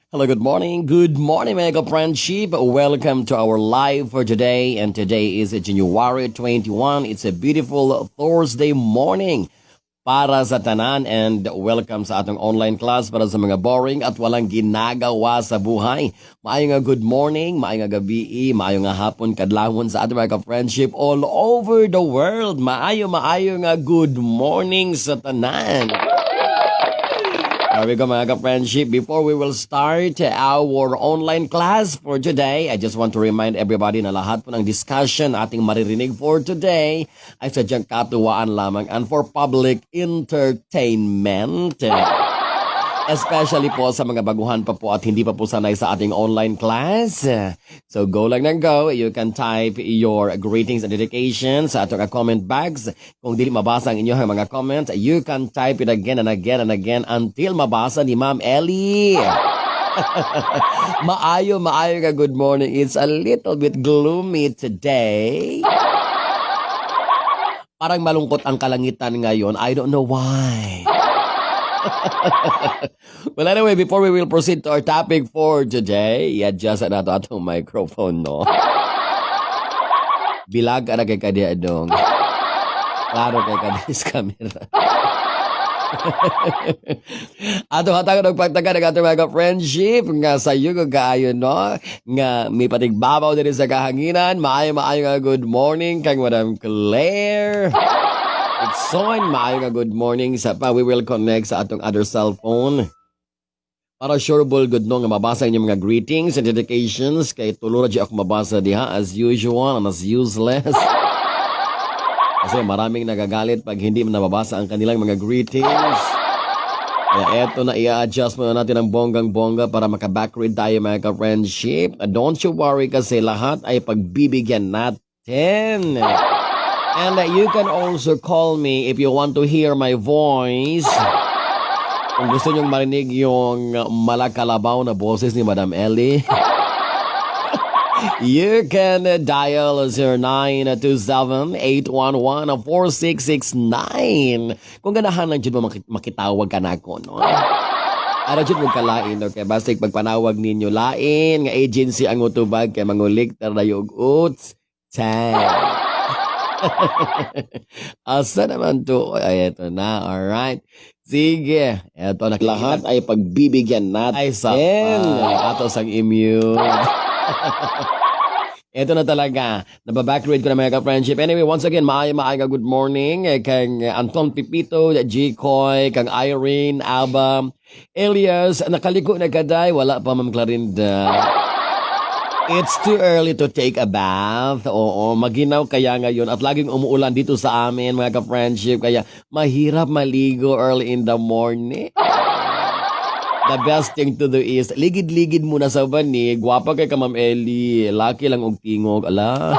Hello, good morning. Good morning, mga friendship. Welcome to our live for today. And today is January 21. It's a beautiful Thursday morning para sa tanan and welcome sa atong online class para sa mga boring at walang ginagawa sa buhay. Maayo nga good morning, maayo nga gabi, maayo nga hapon kadlawon sa atong mga friendship all over the world. Maayo, maayo nga good morning sa tanan. There we go, mga ka-friendship. Before we will start our online class for today, I just want to remind everybody na lahat po ng discussion ating maririnig for today ay sadyang katuwaan lamang and for public entertainment. Especially po sa mga baguhan pa po at hindi pa po sanay sa ating online class. So go lang ng go. You can type your greetings and dedications sa atong comment box. Kung dili mabasa ang inyong mga comment, you can type it again and again and again until mabasa ni Ma'am Ellie. Maayo, maayo ka, good morning. It's a little bit gloomy today. Parang malungkot ang kalangitan ngayon. I don't know why. Well, anyway, before we will proceed to our topic for today, i-adjust na nato atong microphone, no? Bilag ka na kay kadiya dong. Klaro kay kadis camera. Ato hatagan og pagtaga ng atong mga friendship nga sayo ko kaayo, no, nga may patigbabaw diri sa kahanginan. Maayo, maayo nga good morning kang Madam Claire Itson. Maayo nga good morning sa pa. We will connect sa atong other cellphone para sure good, no, nga mabasa inyong mga greetings and dedications kay tulo ra ako mabasa diha as usual and as useless. Kasi maraming nagagalit pag hindi mo nababasa ang kanilang mga greetings. Kaya eto na, i-adjust muna natin ang bonggang-bongga para maka-backread tayo, mga ka-friendship. Don't you worry kasi lahat ay pagbibigyan natin. And you can also call me if you want to hear my voice. Kung gusto nyong marinig yung malakalabaw na boses ni Madam Ellie, you can dial 0927-811-4669. Kung ganahan lang dyan mo makitawag ka na ako, no? Ara jud mo kalain, okay? Basta pagpanawag ninyo, lain nga agency ang utubag kay mangulik tar og uts. Ten. Asa naman to? Ay, eto na. Alright. Sige. Eto na. Lahat ay pagbibigyan natin. Ay, sa ato sang immune. Ito na talaga. Nababackread ko na, mga ka-friendship. Anyway, once again, maayo maayo good morning eh, kang Anton Pipito, G. Koy, kang Irene, Alba, Elias, nakaliko na kaday, wala pa, Ma'am Clarinda. It's too early to take a bath. Oo, maginaw kaya ngayon at laging umuulan dito sa amin, mga ka-friendship. Kaya mahirap maligo early in the morning. The best thing to do is ligid-ligid muna sa banig. Gwapa kay ka, Ma'am Ellie. Laki lang og tingog. Ala.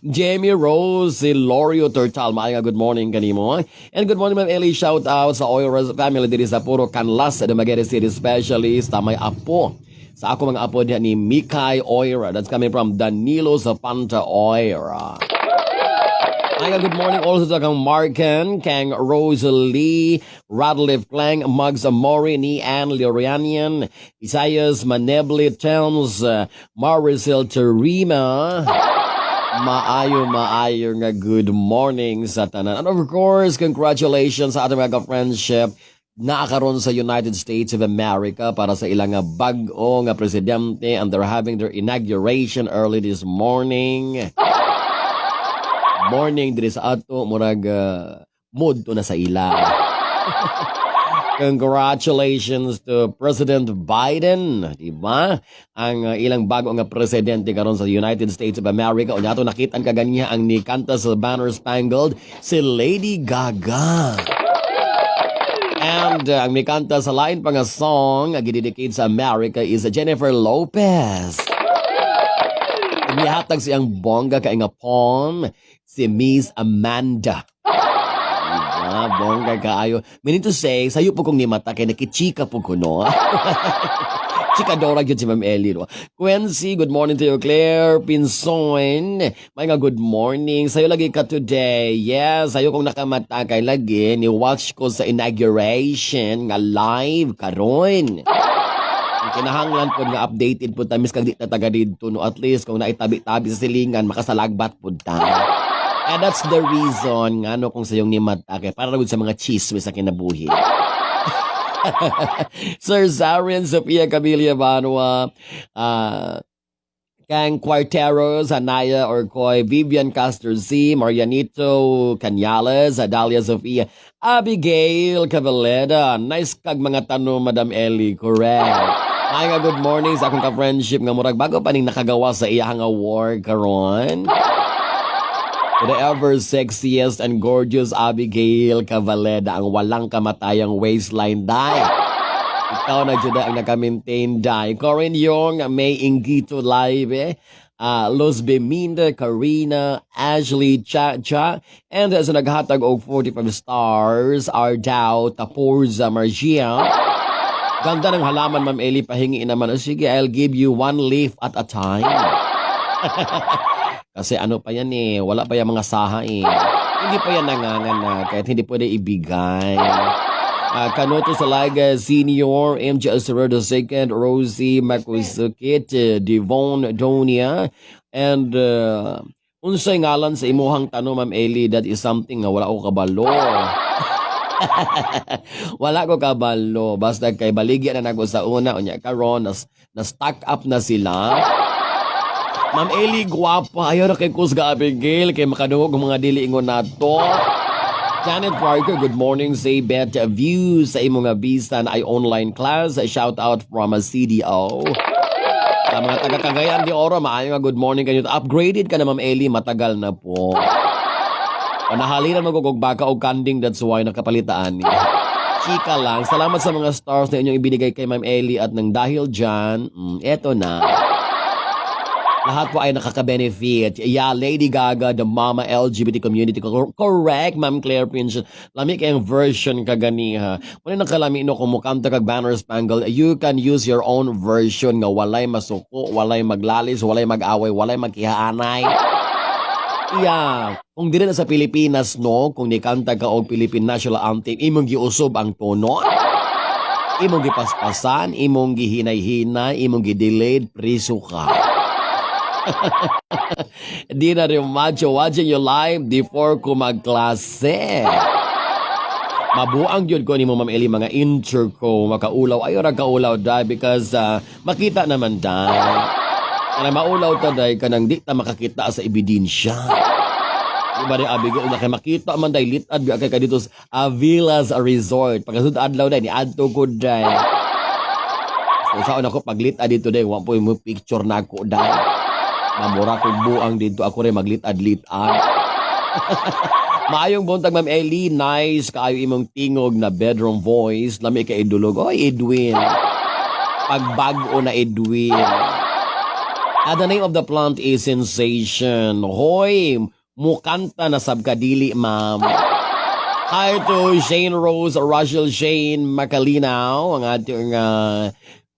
Jamie Rose, si Lorio Tortal. Maayo nga good morning kanimo. And good morning, Ma'am Ellie. Shout out sa Oiras family diri sa Puro Canlas sa Dumaguete City, especially sa may apo. Sa ako mga apo diha ni Mikay Oira. That's coming from Danilo Zapanta Oira. Ay, good morning also sa kang Marken, kang Rosalie, Radliff Klang, Mugs Amori, ni Ann Lorianian, Isaias Maneble Telms, Maricel Terima. Maayo, maayo nga good morning sa tanan. And of course, congratulations sa atong mga ka-friendship naa karon sa United States of America para sa ilang nga bag-o nga presidente, and they're having their inauguration early this morning. Morning diri sa ato, murag mood to na sa ila. Congratulations to President Biden, di ba? Ang ilang bago nga presidente karon sa United States of America. Unya ato nakitaan kaganiha ang nikanta sa Banner Spangled, si Lady Gaga. And ang mikanta sa lain pa nga song ang gidedicate sa America is Jennifer Lopez. Nihatag siyang bongga kay nga poem si Miss Amanda. Diba? Bongga kaayo. Meaning to say, sayo po kong nimata kay nakichika po ko, no? Chikadora gyud si Ma'am Ellie, no? Quincy, good morning to you, Claire Pinsoin. May nga good morning. Sayo lagi ka today. Yes, sayo kong nakamata kay lagi ni watch ko sa inauguration nga live karon. Ang kinahanglan pod nga updated pod ta miskag di ta taga didto, no, at least kung naitabi-tabi sa silingan, makasalagbat pod ta. And that's the reason nga ano kung sayong ni mata kay para gud sa mga chismis sa kinabuhi. Sir Zarin Sophia Camilla Banwa, Kang Cuarteros, Anaya Orcoy, Vivian Castro Z, Marianito Cañales, Adalia Sofia, Abigail Cavaleda. Nice kag mga tanong, Madam Ellie. Correct. Ay nga good morning sa akong ka-friendship nga murag bago pa ning nakagawa sa iyang award karon. To the ever sexiest and gorgeous Abigail Cavaleda, ang walang kamatayang waistline, dai. Ikaw na jud ang naka-maintain, dai. Corinne Young, May Ingito Live, eh. Los Beminda, Karina, Ashley Cha Cha, and sa naghatag og 45 stars, Ardao Taporza Margia. Ganda ng halaman, Ma'am Eli, pahingi naman. O sige, I'll give you one leaf at a time. Kasi ano pa yan eh, wala pa yung mga saha eh. Hindi pa yan nanganganak, kahit hindi pwede ibigay. Kanoto Salaga Senior, MJ Acevedo II, Rosie Makusukit, Devon Donia, and unsay ngalan sa imuhang tanong, Ma'am Eli, that is something nga wala ko kabalo. Wala ko kabalo. Basta kay baligya na nako sa una, unya karon na stock up na sila. Ma'am Eli, guwapa. Ayaw na kay Kusga Abigail, kay makadungog ang mga dili ingon nato. Janet Parker, good morning. Say bet views sa imong nga bisan ay online class. Shout out from a CDO. Sa mga taga Cagayan de Oro, maayo nga good morning kanyo. Upgraded ka na, Ma'am Eli, matagal na po. Panahalinan magugog baka og kanding, that's why nakapalitaan niya. Chika lang. Salamat sa mga stars na inyong ibinigay kay Ma'am Eli at nang dahil dyan, eto na. Lahat po ay nakaka-benefit. Yeah, Lady Gaga, the mama LGBT community. Correct, Ma'am Claire Prince. Lami kayong version kaganiha. Wala nang kalami no kung mukanta kag Banner Spangle, you can use your own version nga walay masuko, walay maglalis, walay mag-away, walay magkihaanay. Yeah, kung dili na sa Pilipinas no, kung nikanta ka og Philippine National Anthem, imong giusob ang tono. Imong gipaspasan, imong gihinay-hinay, imong gidelayed, priso ka. Di na rin macho watching you live before ko magklase. Mabuang yun ko ni mo, Ma'am Eli, mga intro ko makaulaw. Ayaw ra kaulaw dai because makita naman dai. Kanang maulaw ta dai kanang di ta makakita sa ebidensya. Di ba di Abigail na kay makita man dai litad biya kay ka dito sa Avilas Resort. Pagkasud adlaw dai ni adto ko dai. So saan ako paglitad dito dai, wa po mo picture na ako dai. Mamura kong buang dito ako rin maglitad-litad. Maayong buntag, Ma'am Ellie. Nice kaayo imong tingog na bedroom voice. Lami kay idulog. Oy, Edwin. Pagbag-o na Edwin. The name of the plant is Sensation. Hoy, mukanta na sab kadili, ma'am. Hi to Shane Rose, Russell Shane Macalinaw, ang ating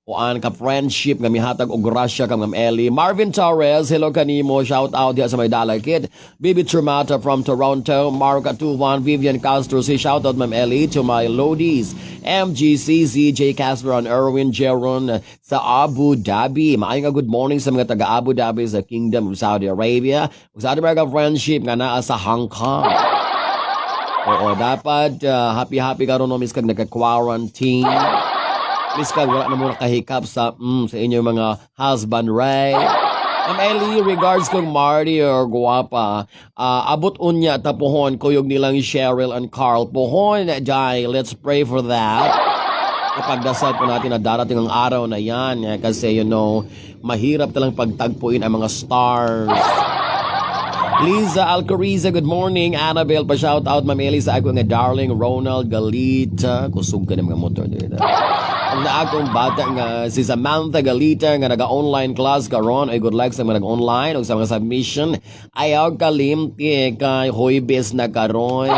kuan ka friendship nga mihatag og grasya kang Ma'am Ellie. Marvin Torres, hello kanimo, shout out diha sa may dalakit. Bibi Trumata from Toronto, Mark Atuvan, Vivian Castro, say shout out, Ma'am Ellie, to my Lodies, MGCZ, J Casper and Erwin Jeron sa Abu Dhabi. Maayo nga good morning sa mga taga Abu Dhabi sa Kingdom of Saudi Arabia. Ug sa ating mga friendship nga naa sa Hong Kong. Oo, dapat happy-happy karon no, miskag nagka-quarantine. Miskag wala na mo nakahikap sa inyong mga husband, right? Ma'am Ellie, regards kong Marty or guwapa. Abot unya tapuhon kuyog nilang Cheryl and Carl. Pohon, Jai, let's pray for that. Ipagdasal po natin na darating ang araw na yan eh, kasi mahirap talang pagtagpuin ang mga stars. Liza Alcoriza, good morning. Annabel, pa-shout out, Ma'am Ellie, sa ako nga darling Ronald Galita. Kusog ka ng mga motor dito. Ang na akong bata nga si Samantha Galita nga naga-online class karon ay good luck sa mga nag-online o sa mga submission. Ayaw kalimti kay Huwebes na karon.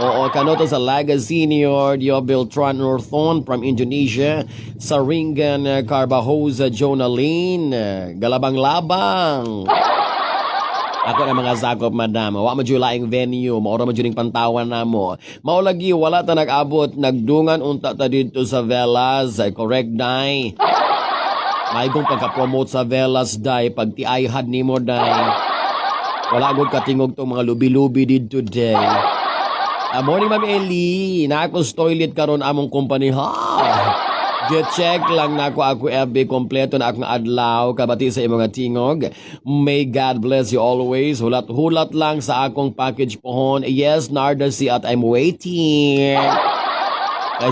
Oo, kanoto sa Laga Senior, Dio Beltran Northon from Indonesia, Saringan Carbajosa Jonaline, Galabang-Labang. Ako na mga sakop, madam. Wa mo laing venue, mao ra mo ning pantawan namo. Mao lagi wala ta nag-abot, nagdungan unta ta dito sa Velas. Ay, correct, day. Maigong pagka-promote sa Velas, day, pag tiayhad nimo, day. Wala gud katingog tong mga lubi-lubi didto, day. Morning, Ma'am Eli. Na ako sa toilet karon among company ha. Get-check lang nako ako FB, kompleto na akong adlaw, kabati sa imong tingog. May God bless you always. Hulat-hulat lang sa akong package pohon. Yes, Narda si at I'm waiting.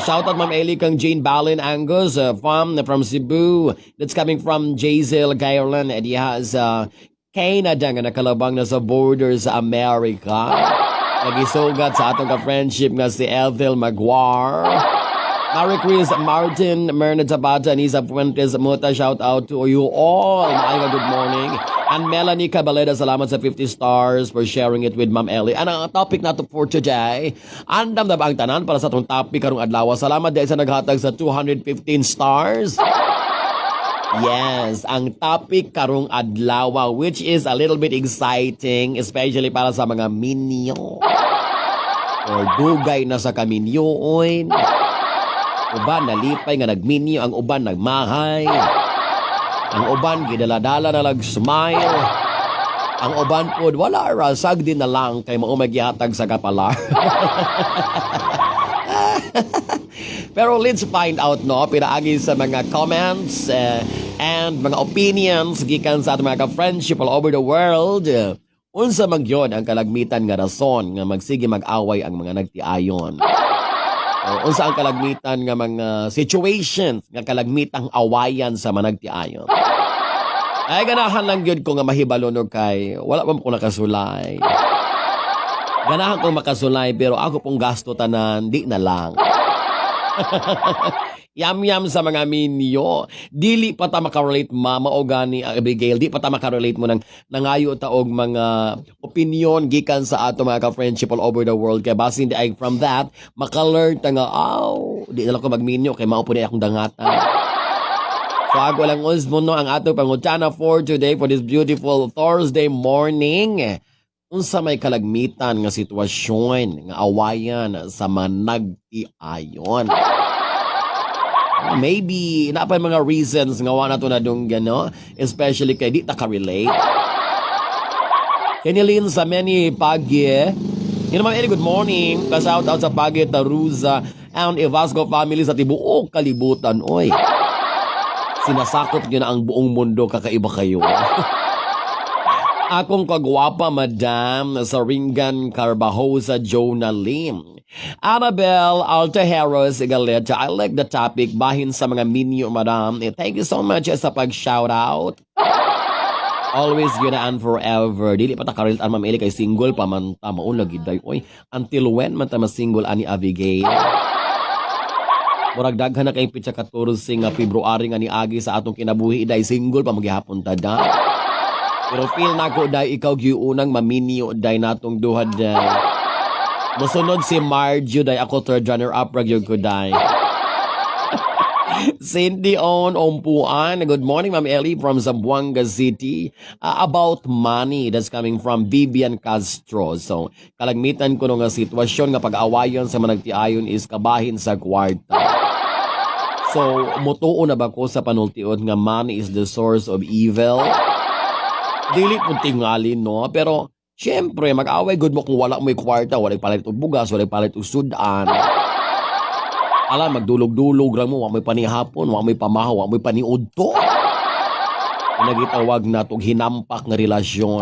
Shout out, Ma'am Eli, kang Jane Balin Angus from Cebu. That's coming from Jazel Gairelan at diha sa Canada nga nakalabang na sa border sa America. Nagisugat sa atong ka-friendship nga si Ethel Maguire. Mary Chris Martin, Myrna Zapata, Anisa Fuentes Muta, shout out to you all. Maayong good morning. And Melanie Cabaleda, salamat sa 50 stars for sharing it with Ma'am Ellie. Ano ang topic nato for today? Andam na ba ang tanan para sa atong topic karong adlaw? Salamat dahil sa naghatag sa 215 stars. Yes, ang topic karong adlaw, which is a little bit exciting, especially para sa mga minyo or dugay na sa kaminyoon. Uban nalipay nga nagminyo, ang uban nagmahay. Ang uban gidala-dala na lag smile. Ang uban pod wala ra, sagdi na lang kay mao magihatag sa kapalar. Pero let's find out, no, pinaagi sa mga comments and mga opinions gikan sa atong mga ka-friendship all over the world. Unsa man gyud ang kalagmitan nga rason nga magsige mag-away ang mga nagtiayon? O, unsa ang kalagmitan nga mga situations nga kalagmitang awayan sa mga nagtiayon? Ay, ganahan lang gyud ko nga mahibalo, no, kay wala pa ko nakasulay. Ganahan kong makasulay pero ako pong gasto tanan, di na lang. Yam yam sa mga minyo. Dili pa ta makarelate, mama o gani Abigail, di pa ta makarelate mo nang nangayo ta og mga opinion gikan sa ato mga ka-friendship all over the world kay basin di ay from that maka-learn ta nga aw, di na lang ko magminyo kay mao po ni akong dangatan. So ako lang usmo, no, ang ato pangutana for today, for this beautiful Thursday morning. Unsa may kalagmitan nga sitwasyon nga awayan sa mga nagtiayon? Maybe naa pa mga reasons nga wa nato nadunggan, no? Especially kay di ta ka-relate. Kenilyn sa many Pagye. Yun naman, good morning. Pa-shout out sa Pagye, Taruza, and Evasco family sa tibuok kalibutan. Oy, sinasakop niyo na ang buong mundo, kakaiba kayo. Akong kagwapa, Madam, sa Ringan Carbajosa, Jonah Lim. Annabel Altajeros Galeta, I like the topic, bahin sa mga minyo, madam. Eh, thank you so much sa pag-shout out. Always yun and forever. Dili pa ta karelate, Ma'am Eli, kay single pa man ta, mao lagi, day. Oy, until when man ta single ani Abigail? Murag daghan na kay pitsa 14 nga February nga niagi sa atong kinabuhi, day, single pa magihapon ta da. Pero feel nako, day, ikaw gyud unang maminyo, day, natong duha, day. Mosunod si Marjo, day, ako third runner up ra gyud ko, day. Cindy On Ompuan. Good morning, Ma'am Ellie from Zamboanga City. About money, that's coming from Vivian Castro. So, kalagmitan ko nga sitwasyon nga pag-awayon sa mga nagtiayon is kabahin sa kwarta. So, mutuo na ba ko sa panultiod nga money is the source of evil? Dili po tingali, no? Pero, syempre, mag-away gud mo kung wala mo'y kwarta, wala'y palit og bugas, wala'y palit og sudan. Ala, magdulog-dulog ra mo, wa mo'y panihapon, wa mo'y pamahaw, wa mo'y paniudto. Nagitawag na tog hinampak nga relasyon.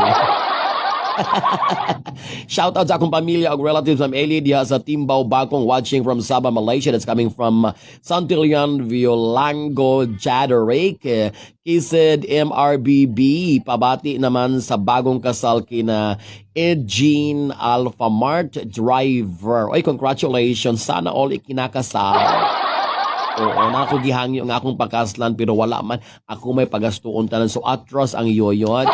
Shout out sa akong pamilya ug relatives, Ma'am Eli, diha sa Timbao Bakong, watching from Sabah, Malaysia. That's coming from Santillan Violango Jaderic. Kised MRBB, pabati naman sa bagong kasal kina Edgene Alphamart driver. Oy, congratulations. Sana all ikinakasal. Oo, na ako gihangyo nga akong pakaslan pero wala man. Ako may pagastuon tanan. So atras ang yoyot.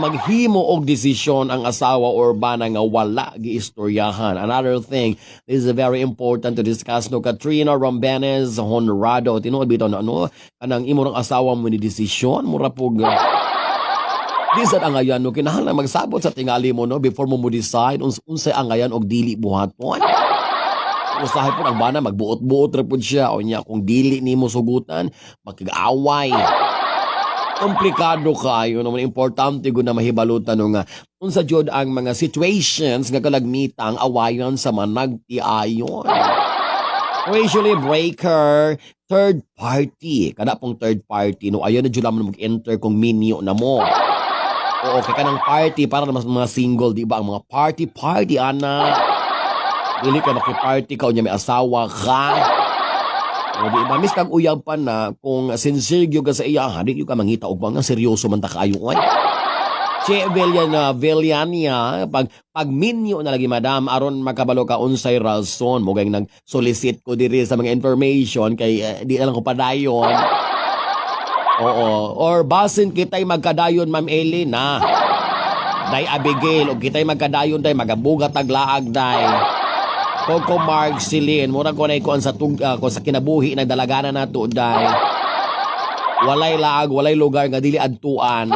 Maghimo og desisyon ang asawa or bana nga wala giistoryahan. Another thing, this is very important to discuss, no, Katrina Rombenes Honrado. Tinuod bitaw na ano, kanang imo rang asawa mo ni desisyon, mura pug Di sad angayan, no, kinahanglan magsabot sa tingali mo, no, before mo mo decide unsay angayan og dili buhaton. Usahay po ang bana magbuot-buot ra pud siya unya kung dili nimo sugutan makig-away. Komplikado kaayo naman. Importante gud na mahibalutan, no, nga unsa jud ang mga situations nga kalagmitang awayan sa managtiayon. Usually breaker, third party. Kada pong third party, no, ayaw na jud lamang mag-enter kung minyo na mo. Oo, kay kanang party para naman sa mga single, di ba? Ang mga party party ana. Dili ka maki-party ka unya may asawa ka. O di ba, mis kag uyab pa na kung sincere gyud ka sa iya, ha, di gyud ka mangita og mga seryoso man ta kaayo ay. Che Villana Villania, pag minyo na lagi, madam, aron makabalo ka unsay rason mo gayong nag-solicit ko diri sa mga information kay di na lang ko padayon. Oo, or basin kita'y magkadayon, Ma'am Eli na. Day Abigail, og kita'y magkadayon day magabugat taglaag day. Coco Mark Celine, mura ko na ikuan sa tug, ko sa kinabuhi ng dalagana nato day. Walay laag, walay lugar nga dili adtuan.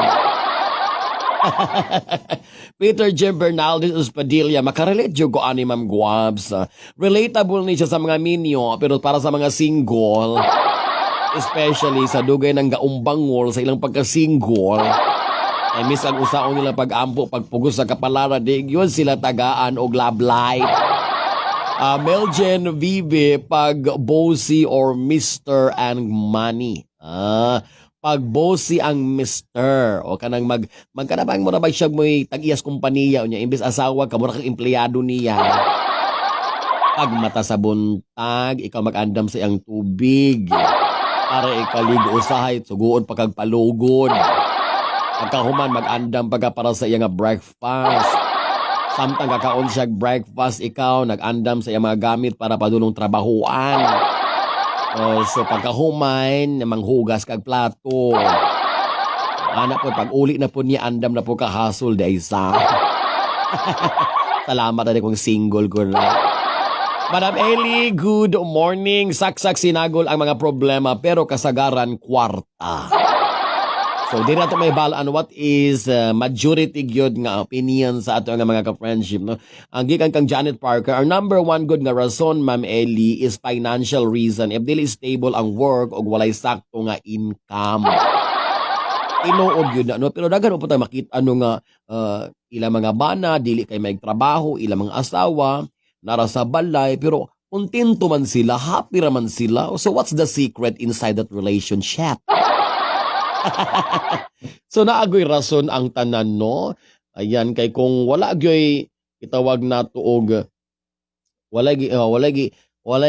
Peter Jim Bernaldez Padilla, makarelate jud ko ani, Ma'am Guabs. Relatable ni siya sa mga minyo, pero para sa mga single, especially sa dugay ng gaumbangol sa ilang pagka-single, ay miss ang usaon nila pag-ampo, pagpugos sa kapalara, di yun sila tagaan og love life. Melgen Vive, pag bossy or Mr. and money. Pag bossy ang Mr. O kanang magkanabang mo na ba siya mo'y tag-iyas kompanya unya imbes asawa ka, mura kang empleyado niya. Pag mata sa buntag, ikaw mag-andam sa iyang tubig. Para ikaligo usahay, suguon pa kag palugod. Pagkahuman, mag-andam pa ka para sa iyang nga breakfast. Samtang kakaon siya breakfast, ikaw nag-andam sa iyang mga gamit para padulong trabahuan. Oh, so pagkahuman, manghugas kag plato. Ana po, pag uli na po niya, andam na po kahasol dahil sa. Salamat na kung single ko na. Madam Eli, good morning. Saksak sinagol ang mga problema pero kasagaran kwarta. So, di na ito may balaan what is majority gyud nga opinion sa ato nga mga ka-friendship. No? Ang gikan kang Janet Parker, our number one good nga rason, Ma'am Eli, is financial reason. If dili stable ang work o walay sakto nga income. Tinuod yun na, no? Pero daghan po tayo makita ano nga ilang mga bana, dili kay may trabaho, ilang mga asawa, nara sa balay, pero kontento man sila, happy ra man sila. So what's the secret inside that relationship? So naagoy rason ang tanan, no. Ayan, kay kung wala gyoy itawag nato og walay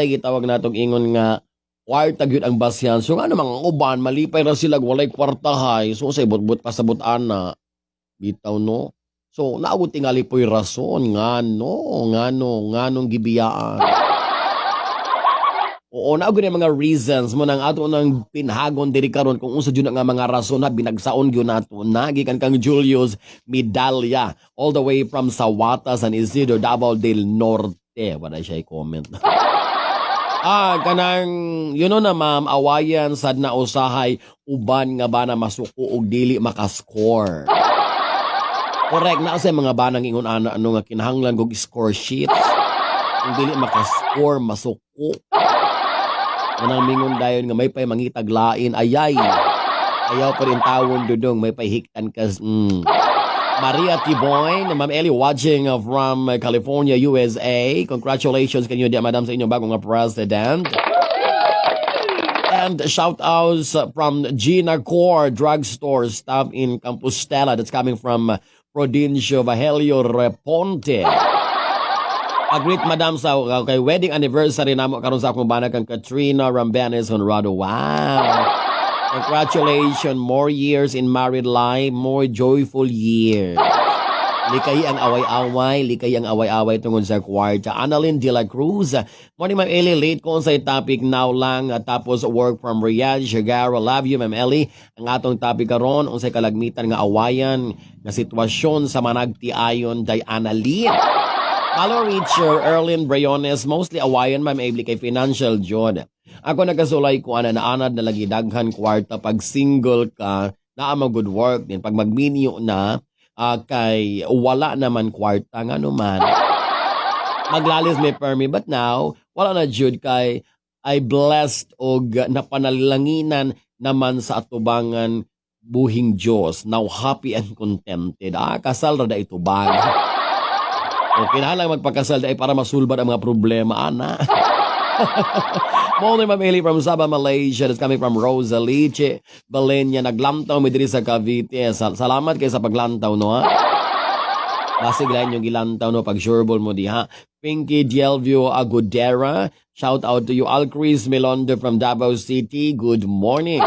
gitawag natong ingon nga kwarta gyud ang basyan. So ano, mga uban malipay ra sila walay kwartahay. So say butbut pa sa ana. Bitaw, no. So naabot tingali po'y rason ngano ngano nganong gibiyaan. Oo, naa gyud mga reasons mo nang ato nang pinhagon diri karon kung unsa jud nga mga rason na binagsaon gyud nato na gikan kang Julius Medalla all the way from Sawata, San Isidro, Davao del Norte. Wala siya i-comment. Kanang you know na, ma'am, awayan sad na usahay uban nga bana masuko og dili makascore. Correct na sa mga banang ingon ana ano nga kinahanglan og score sheet. Kung dili makascore, masuko. Manang mingon dayon nga may pay mangitag lain, ayay. Ayaw pa rin tawon, dudong may pahiktan ka. Maria Tiboy, Ma'am Ellie, watching from California, USA. Congratulations kanyo di, madam, sa inyong bagong president. And shout outs from Gina Core Drugstore staff in Compostela. That's coming from Prudencio Bahelio Reponte. Pag-greet, madam, sa kay wedding anniversary namo karon sa akong bana kang Katrina Rambenes Honrado. Wow. Congratulations, more years in married life, more joyful years. Likay ang away-away, likay ang away-away tungod sa kwarta. Annalyn De La Cruz. Morning, Ma'am Ellie. Late ko sa topic now lang. Tapos work from Riyadh. Shigaro, love you, Ma'am Ellie. Ang atong topic karon, unsay kalagmitan nga awayan nga sitwasyon sa managtiayon, day Annalyn. Hello, Richard, Erlin Briones, mostly awayan, Ma'am Ably, kay financial jud. Ako nagasulay ko ana naanad na lagi daghan kwarta pag single ka. Naa man good work din pag magminyo na, kay wala naman kwarta, ngano man maglalis may permi. But now wala na jud kay I blessed og napanalanginan naman sa atubangan buhing Dios. Now happy and contented. Ah, kasal ra da itubag. O kinahanglan magpakasal dai para masulbad ang mga problema ana. Morning, Ma'am Eli from Sabah, Malaysia. That's coming from Rosalie Che Balenya. Naglantaw mi diri sa Cavite. Salamat kay sa paglantaw, no, ha? Basig lang yung gilantaw, no, pag sureball mo diha. Pinky Dielvio Agudera. Shout out to you. Alcris Melondo from Davao City. Good morning.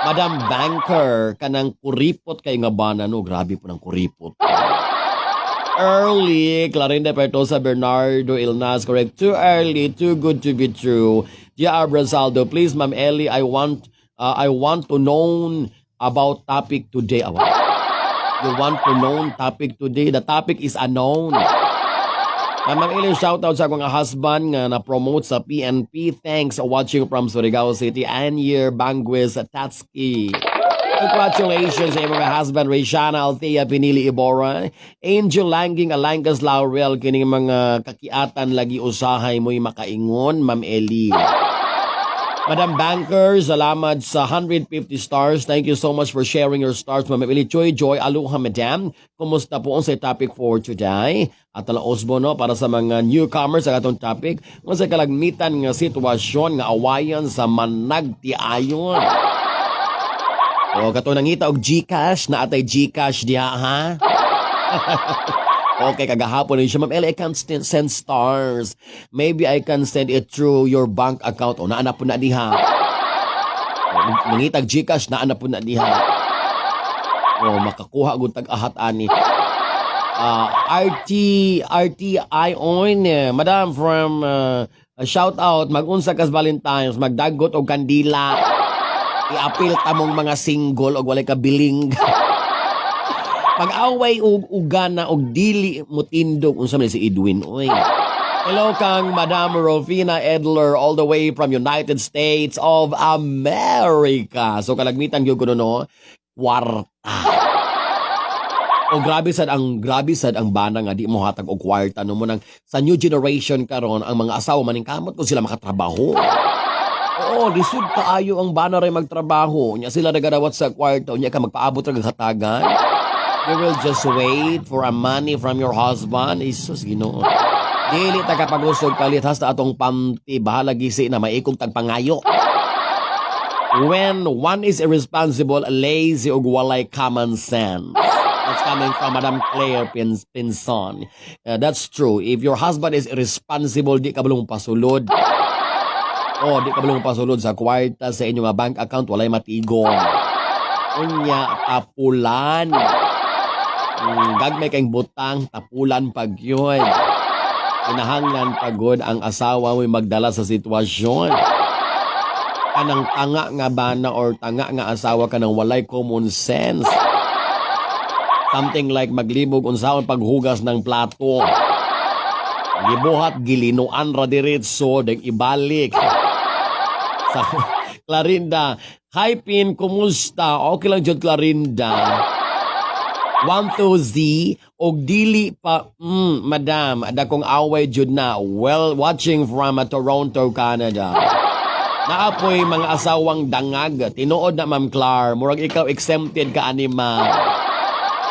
Madam Banker, kanang kuripot kay nga bana, no? Grabe po ng kuripot. Early, Clarinda Pertosa Bernardo Ilnas, correct. Too early, too good to be true. J.R. Brasaldo, please, Ma'am Ellie, I want to know about topic today. Ah, what? You want to know topic today? The topic is unknown. Ma'am Ellie, shout out sa akong husband nga na-promote sa PNP. Thanks, watching from Surigao City. Anyer Bangues Tatski. Congratulations sa imong husband, Rayshana Althea Pinili Ibora. Angel Langing Alangkas Laurel, kining mga kakiatan lagi usahay mo'y makaingon, Ma'am Ellie. Madam Banker, salamat sa 150 stars. Thank you so much for sharing your stars, Ma'am Ellie. Joy Joy, aloha, madam. Kumusta po sa topic for today? At ala Osbo, no, para sa mga newcomers sa atong topic, unsa kalagmitan nga sitwasyon nga awayan sa managtiayon? O kato nangita og GCash, na atay GCash diha, ha? Okay, kagahapon ni siya, "Ma'am Ellie, I can't send stars. Maybe I can send it through your bank account." O, naa na po na diha. O, mangitag GCash, naa na po na diha. O, makakuha gud tag-ahat ani. RT, RTI on, Madam from, shout out, mag-unsa kas Valentine's, magdagot og kandila. Iapil ta mong mga single og walay kabiling. Pag-away og ugana og dili motindog, unsa man si Edwin, oy. Hello kang Madam Rofina Edler all the way from United States of America. So kalagmitan gyud kuno, no, kwarta. O grabe sad ang bana nga di mo hatag og kwarta, no, mo nang sa new generation karon ang mga asawa maningkamot kung sila makatrabaho. Oo, lisod kaayo ang bana ray magtrabaho. Nya sila nagadawat sa kwarta, unya ka magpaabot ra kag hatagan. You will just wait for a money from your husband. Isus, Ginoo. Dili ta kapagusog palit hasta atong panty, bahala gisi na maikog tagpangayo. When one is irresponsible, lazy ug walay common sense. That's coming from Madam Claire Pinson. That's true. If your husband is irresponsible, di ka balong pasulod. Oh, di ka balong pasulod sa kwarta sa inyong bank account, walay matigon. Unya, tapulan. Gagmay kayong butang, tapulan pag yun. Kinahanglan pagod ang asawa mo'y magdala sa sitwasyon. Kanang tanga nga bana or tanga nga asawa, kanang walay common sense. Something like maglibog unsaon paghugas ng plato. Gibuhat gilinuan ra diretso deng ibalik. Sa Clarinda, "Hi Pin, kumusta?" Okay lang jud, Clarinda. 1 to Z og dili pa madam, dakong away jud na. Well, watching from Toronto, Canada. Naapoy mga asawang dangag, tinuod na, Ma'am Clar. Murag ikaw exempted ka ani, ma'am.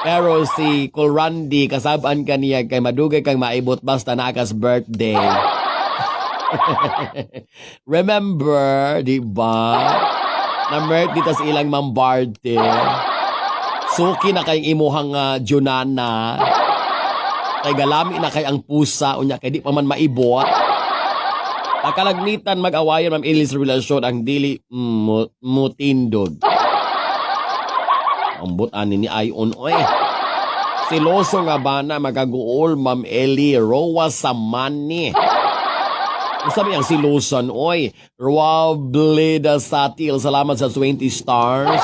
Pero si Colrandy, kasabaan ka niya kay madugay kang maibot basta naakas birthday. Remember, di ba? Na birthday tas ilang mambarte. Suki na kay imuhang Junana. Kay galami na kay ang pusa unya kay di pa man maibot. Nakalagmitan mag-awayan, Ma'am Ilis, relasyon ang dili mutindog. Ambot ani ni Ayon, oy. Siloso nga bana magaguol, Ma'am Eli Roa Samani. Sabi ang siloson, oy. Robleda Satil, salamat sa 20 stars.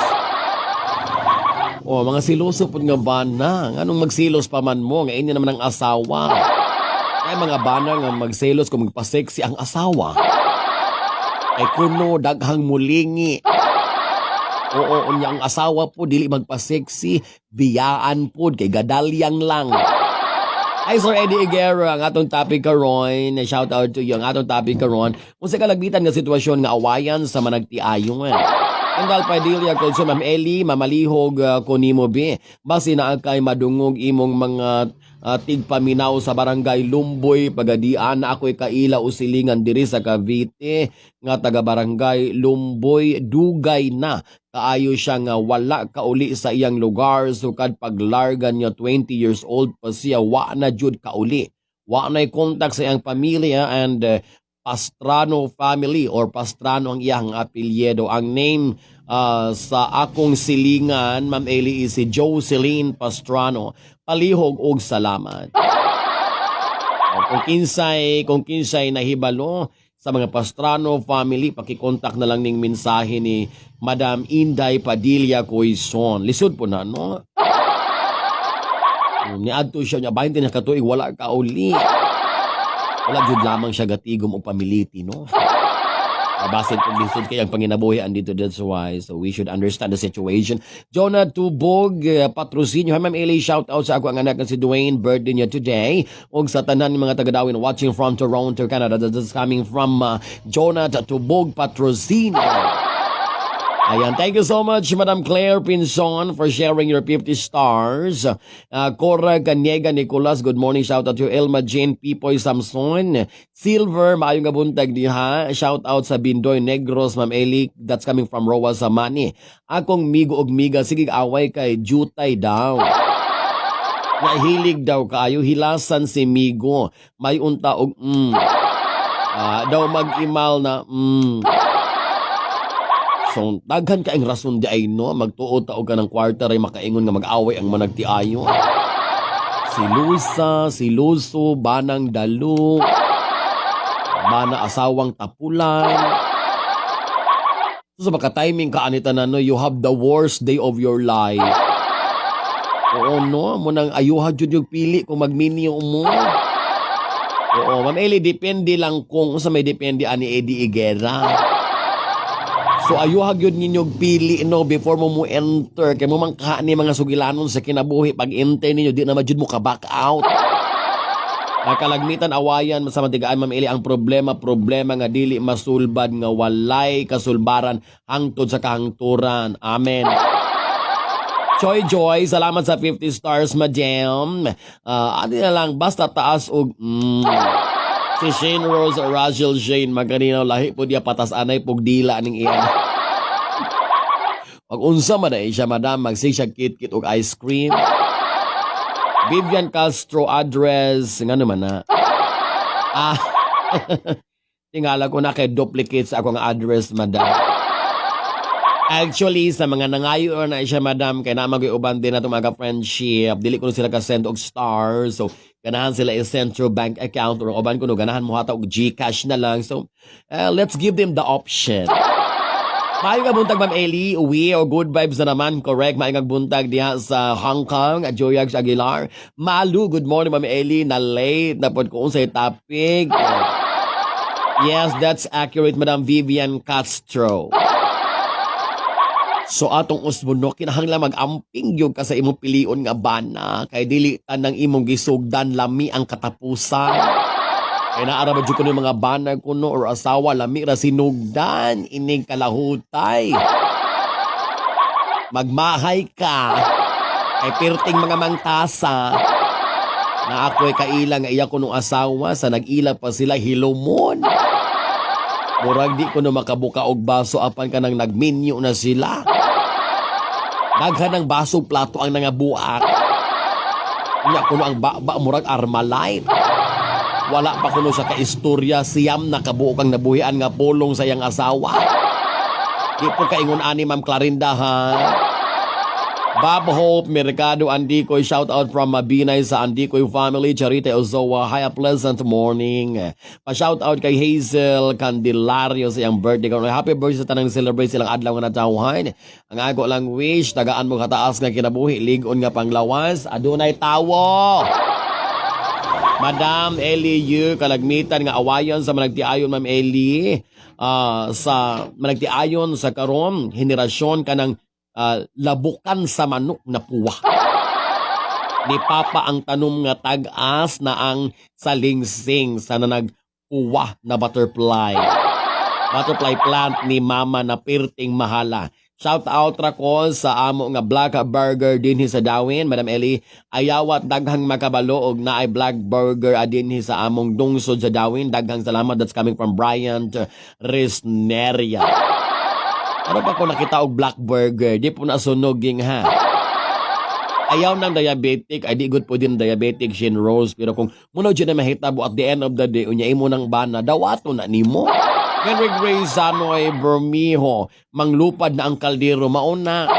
Oh, mga siloso pud nga bana. Nganong magsilos pa man mo? Nga inyo naman ang asawa. Ay mga bana nga magselos kung magpa-sexy ang asawa. Ay kuno daghang mulingi. Oo, unya ang asawa po dili magpa-sexy, biyaan pod kay gadalyang lang. Hi, Sir Eddie Higuera, ang atong topic karon, shout out to you, ang atong topic karon, unsa kalagmitan nga sitwasyon nga awayan sa managtiayon. Kendall Padilla, Kulso, Ma'am Eli, mamalihog ko nimo be. Basi naa kay madungog imong mga tigpaminaw sa Barangay Lumboy, Pagadian, na ako'y kaila o silingan diri sa Cavite nga taga Barangay Lumboy, dugay na kaayo siya nga wala kauli sa iyang lugar sukad paglarga niya. 20 years old pa siya, wa na jud kauli, wa na contact sa iyang pamilya and Pastrano family or Pastrano ang iyang apelyido. Ang name sa akong silingan, Ma'am Eli, is si Jocelyn Pastrano. Palihog og salamat. O, kung kinsay nahibalo sa mga Pastrano family, pakikontak na lang ning mensahe ni Madam Inday Padilla Coison. Lisod po na, no? Niadto siya niya, 20 na katuig, wala ka uli. Wala jud lamang siya gatigom o pamiliti, no? Basin kung lisod kay ang panginabuhi andito, that's why. So we should understand the situation. Jonah Tubog, patrocinio. Hi, Ma'am Eli, shout out sa ako ang anak na si Dwayne, birthday niya today. Og sa tanan ng mga taga-Dauin watching from Toronto, Canada. That is coming from Jonah Tubog Patrocinio. Ayan, thank you so much, Madam Claire Pinson, for sharing your 50 stars. Cora Caniega Nicolas, good morning. Shout out to Elma Jane Pipoy Samson. Silver, maayong nga buntag diha. Shout out sa Bindoy Negros, Ma'am Eli. That's coming from Roa Samani. Akong migo og miga, sige away kay jutay daw. Nahilig daw kaayo hilasan si Migo. May unta og daw mag-imal na. So, daghan kaayong rason di ay, no, magtuo ta og kanang kwarta ray makaingon nga mag-away ang managtiayo. Si Lusa, si Luso, banang dalo, bana asawang tapulan. So, sa baka timing ka anita na, no, you have the worst day of your life. Oo, no, mo nang ayuha jud yung pili kung magminyo mo. Oo, Ma'am Eli, depende lang kung sa may depende ani Eddie Higuera. So ayuha gyud ninyo pili, no, before mo mo enter kay mo man ka ni mga sugilanon sa kinabuhi, pag enter ninyo di na jud mo ka back out. Nakalagmitan awayan sa matigaan, Ma'am Eli, ang problema problema nga dili masulbad nga walay kasulbaran hangtod sa kahangturan. Amen. Choi Joy, salamat sa 50 stars, madam. Ano na lang, basta taas og. Si Shane Rose Rachel Shane, maganinaw lahi po diya patas anay pug dila ning iyan. Pag unsa man ay siya, madam, magsig siya kit-kit og ice cream. Vivian Castro address, ngano man na? Ah, tingala ko na kay duplicate sa akong address, madam. Actually, sa mga nangayo na siya, madam, kay naa man uban din na itong mga friendship, dili ko sila ka-send og stars. So, ganahan sila i-send through bank account or uban ko no, ganahan mo hata og GCash na lang. So, let's give them the option. Maayong nga buntag, Ma'am Eli. Uwi o good vibes na naman. Correct. Maayong nga buntag diha sa Hong Kong. Joyags Aguilar. Malu, good morning, Ma'am Eli. Na late na pod ko unsay topic. Yes, that's accurate, Madam Vivian Castro. So atong usbon, no, kinahanglan mag-amping gyud ka sa imong pilion nga bana kay dili tanang imong gisugdan lami ang katapusan. Kay naara ba jud kuno mga bana kuno or asawa, lami ra sinugdan, inig kalahutay. Magmahay ka kay pirting mga mangtasa na ako'y kaila nga iya ko nung asawa sa nag-ila pa sila hilumon. Murag di ko na makabuka og baso apan kanang nagminyo na sila. Daghan ng baso plato ang nangabuak. Unya kuno ang baba murag Armalite. Wala pa kuno sa kaistorya, 9 na kabuok ang nabuhian nga pulong sa iyang asawa. Di po kaingon ani, Ma'am Clarinda, ha. Bob Hope, Mercado Andicoy, shout out from Mabinay sa Andicoy family, Charita Ozoa, hi, a pleasant morning. Pa-shout out kay Hazel Candelario sa iyang birthday. Happy birthday sa tanang celebrate silang adlaw nga natawhan. Ang ako lang wish, tagaan mo kataas nga kinabuhi, ligon nga panglawas, adunay tawo. Madam Ellie Yu, kalagmitan nga awayan sa managtiayon, Ma'am Ellie, sa managtiayon sa karon henerasyon kanang labukan sa manok na puwa. Ni Papa ang tanom nga tag-as na ang salingsing sa nanagpuwa na butterfly. Butterfly plant ni Mama na pirting mahala. Shout out ra ko sa amo nga Black Burger dinhi sa Dawin, Madam Ellie. Ayawat daghang makabalo og naay Black Burger adinhi sa among dungsod sa Dawin. Daghang salamat. That's coming from Bryant Resneria. Ano pa ko nakita og Black Burger? Di po nasunog ging ha. Ayaw ng diabetic, ay di good po din diabetic, Shin Rose. Pero kung muna dyan na mahitabo at the end of the day, unya imo ng bana, dawato na nimo. Henry Gray Sanoy Bermijo, manglupad na ang kaldero, mauna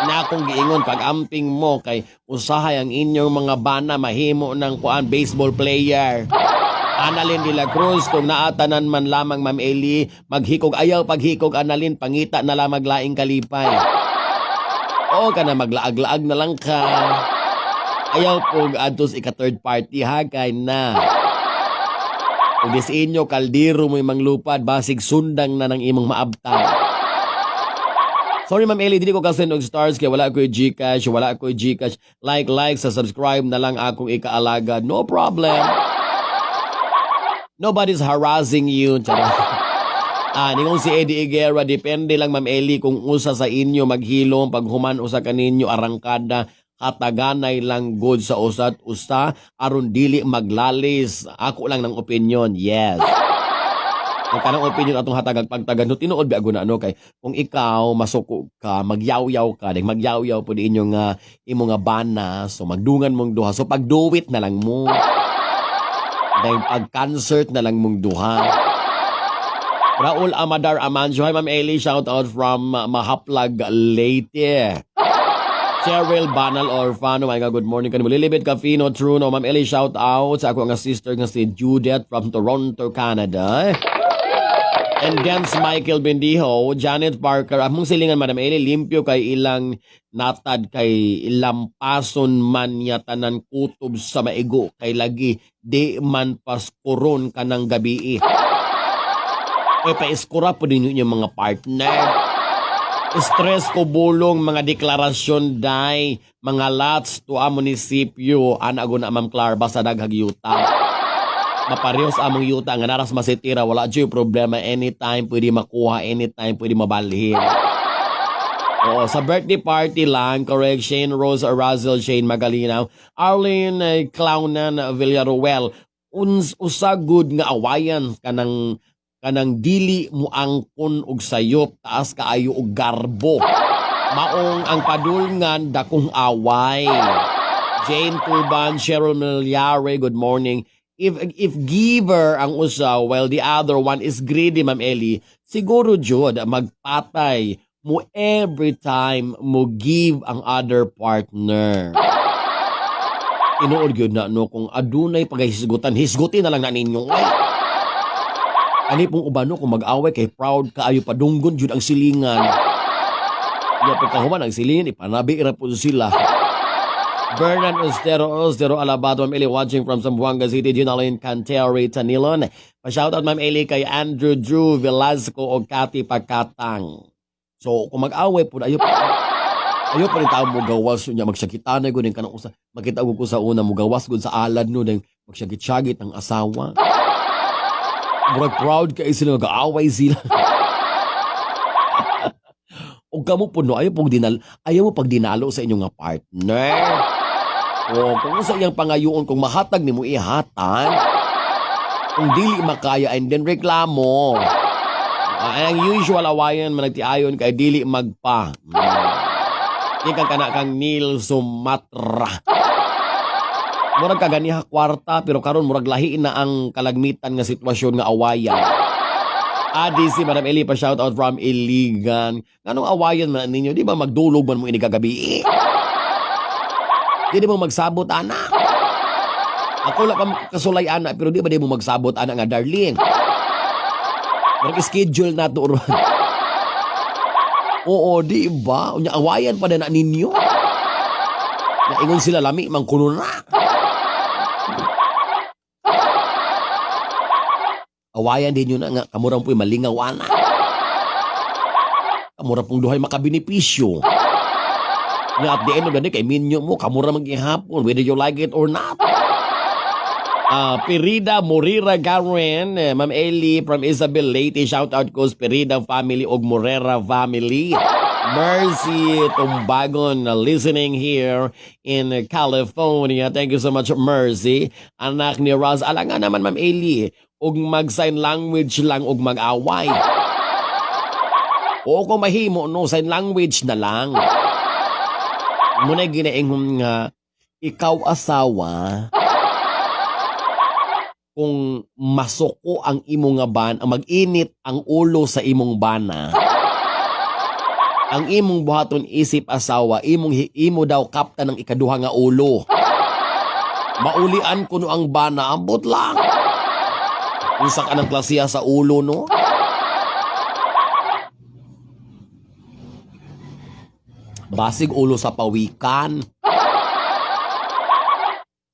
na akong giingon pag amping mo kay usahay ang inyong mga bana mahimo ng kuan baseball player. Annalyn de la Cruz, kung naatanan man lamang, Ma'am Eli, maghikog ayaw paghikog, Annalyn, pangita na lamang laing kalipay. Oo ka na maglaag-laag na lang ka. Ayaw po adtos ika third party ha kay na. Kung di sa inyo kaldero mo'y manglupad, basig sundang na ng imong maabtay. Sorry, Ma'am Eli, dili ko kasi og stars kay wala ko'y GCash, wala ko'y GCash. Like, like, sa subscribe na lang akong ikaalagad. No problem. Nobody's harassing you. Charot. Ningon si Eddie Higuera, depende lang, Ma'am Eli, kung usa sa inyo maghilom pag human usa kaninyo arangkada, hataganay lang good sa usat usa aron dili maglalis. Ako lang ng opinion. Yes. Ang kanang opinion atong hatagag pagtagan no, tinuod ba na ano kay kung ikaw masuko ka, magyawyaw ka, dahil magyawyaw po di inyong imo nga bana, so magdungan mong duha, so pagduwit na lang mo dahil pag concert na lang mong duha. Raul Amadar Amancio, hi, Ma'am Eli, shout out from Mahaplag, Leyte. Cheryl Banal Orfano, my God, good morning kanimo. Lilibet Cafino Truno, Ma'am Eli, shout out sa ako nga sister nga si Judith from Toronto, Canada. And Dance Michael Bendijo, Janet Parker, among silingan, Madam Eli, limpyo kay ilang natad kay lampason man niya tanan kutob sa maigo kay lagi di man paskuron kanang gabi. Oy, paiskura po din yung mga partner. Stress ko bulong mga deklarasyon day, mga lots to a munisipyo, ana go na, Ma'am Clara, basta daghag yuta. Maparehos among yuta nga naras masitira, wala jud problema, anytime pwede makuha, anytime pwede mabalhin. Oo, sa birthday party lang, correct, Shane Rose Arazel, Shane Magalinaw, Arlene Clownan Villaruel, uns usa good nga awayan kanang dili mo angkon og sayop, taas kaayo og garbo. Maong ang padulngan dakong away. Jane Tuban, Cheryl Milyare, good morning. If giver ang usa while the other one is greedy, Ma'am Eli, siguro jud magpatay mo every time mo give ang other partner. Tinuod gyud na no, kung adunay paghisgutan, hisgutin na lang na ninyo. Ay. Ani pong uban no, kung mag-away kay proud kaayo, padunggon jud ang silingan. Ya pagkahuman ang silingan ipanabi ra po sila. Bernard Ostero Ostero Alabato, Ma'am Eli, watching from Zamboanga City, Ginalyn Canteri Tanilon. Pa-shoutout, Ma'am Eli, kay Andrew Drew Velasco o Cathy Pagkatang. So, kung mag-away po, ayo pa rin tao mo gawas niya magsakitanay gud kanang usa makita ko sa una mo gawas gud sa alad no, dahil magsagit-sagit ang asawa. Murag proud kay sila nag-aaway sila. Og kamo po no, ayaw mo pag dinalo sa inyong nga partner. O kung sa iyang pangayoon kung mahatag nimo ihatag. Kung dili makaya and then reklamo. Ang usual awayan managtiayon kay dili magpa. Di kang kana kang Neil Sumatra. Murag kaganiha kwarta pero karon murag lahi na ang kalagmitan nga sitwasyon nga awayan. ADC, Madam Eli, pa shout out from Iligan. Nganong awayan man ninyo? Di ba magdulog man mo ini kagabi? Di mo magsabot ana. Ako lang pa kasulay ana pero di ba di mo magsabot ana nga darling? Murag schedule na to ron. Oo, di ba? Unya awayan pa na ninyo. Naingon sila lami man kuno na. Awayan din yun na nga, kamurang po'y malingaw ana. Kamura pong duhay makabenepisyo. Nga at the end of the day, kay minyo mo, kamura maghihapon, whether you like it or not. Pirida Morira Garen, Ma'am Eli from Isabel Leyte, shout out ko sa Pirida family og Morera family. Mercy Tumbagon, listening here in California. Thank you so much, Mercy. Anak ni Raz, ala nga naman, Ma'am Eli, og mag-sign language lang og mag-away. O kung mahimo, no, sign language na lang. Muna ginaingon nga, ikaw asawa, kung masuko ang imong nga ban, ang mag-init ang ulo sa imong bana, ang imong buhaton isip asawa, imong imo daw kapta ng ikaduha nga ulo. Maulian kuno ang bana, ambot lang. Unsa ka ng klasiya sa ulo, no? Basig ulo sa pawikan.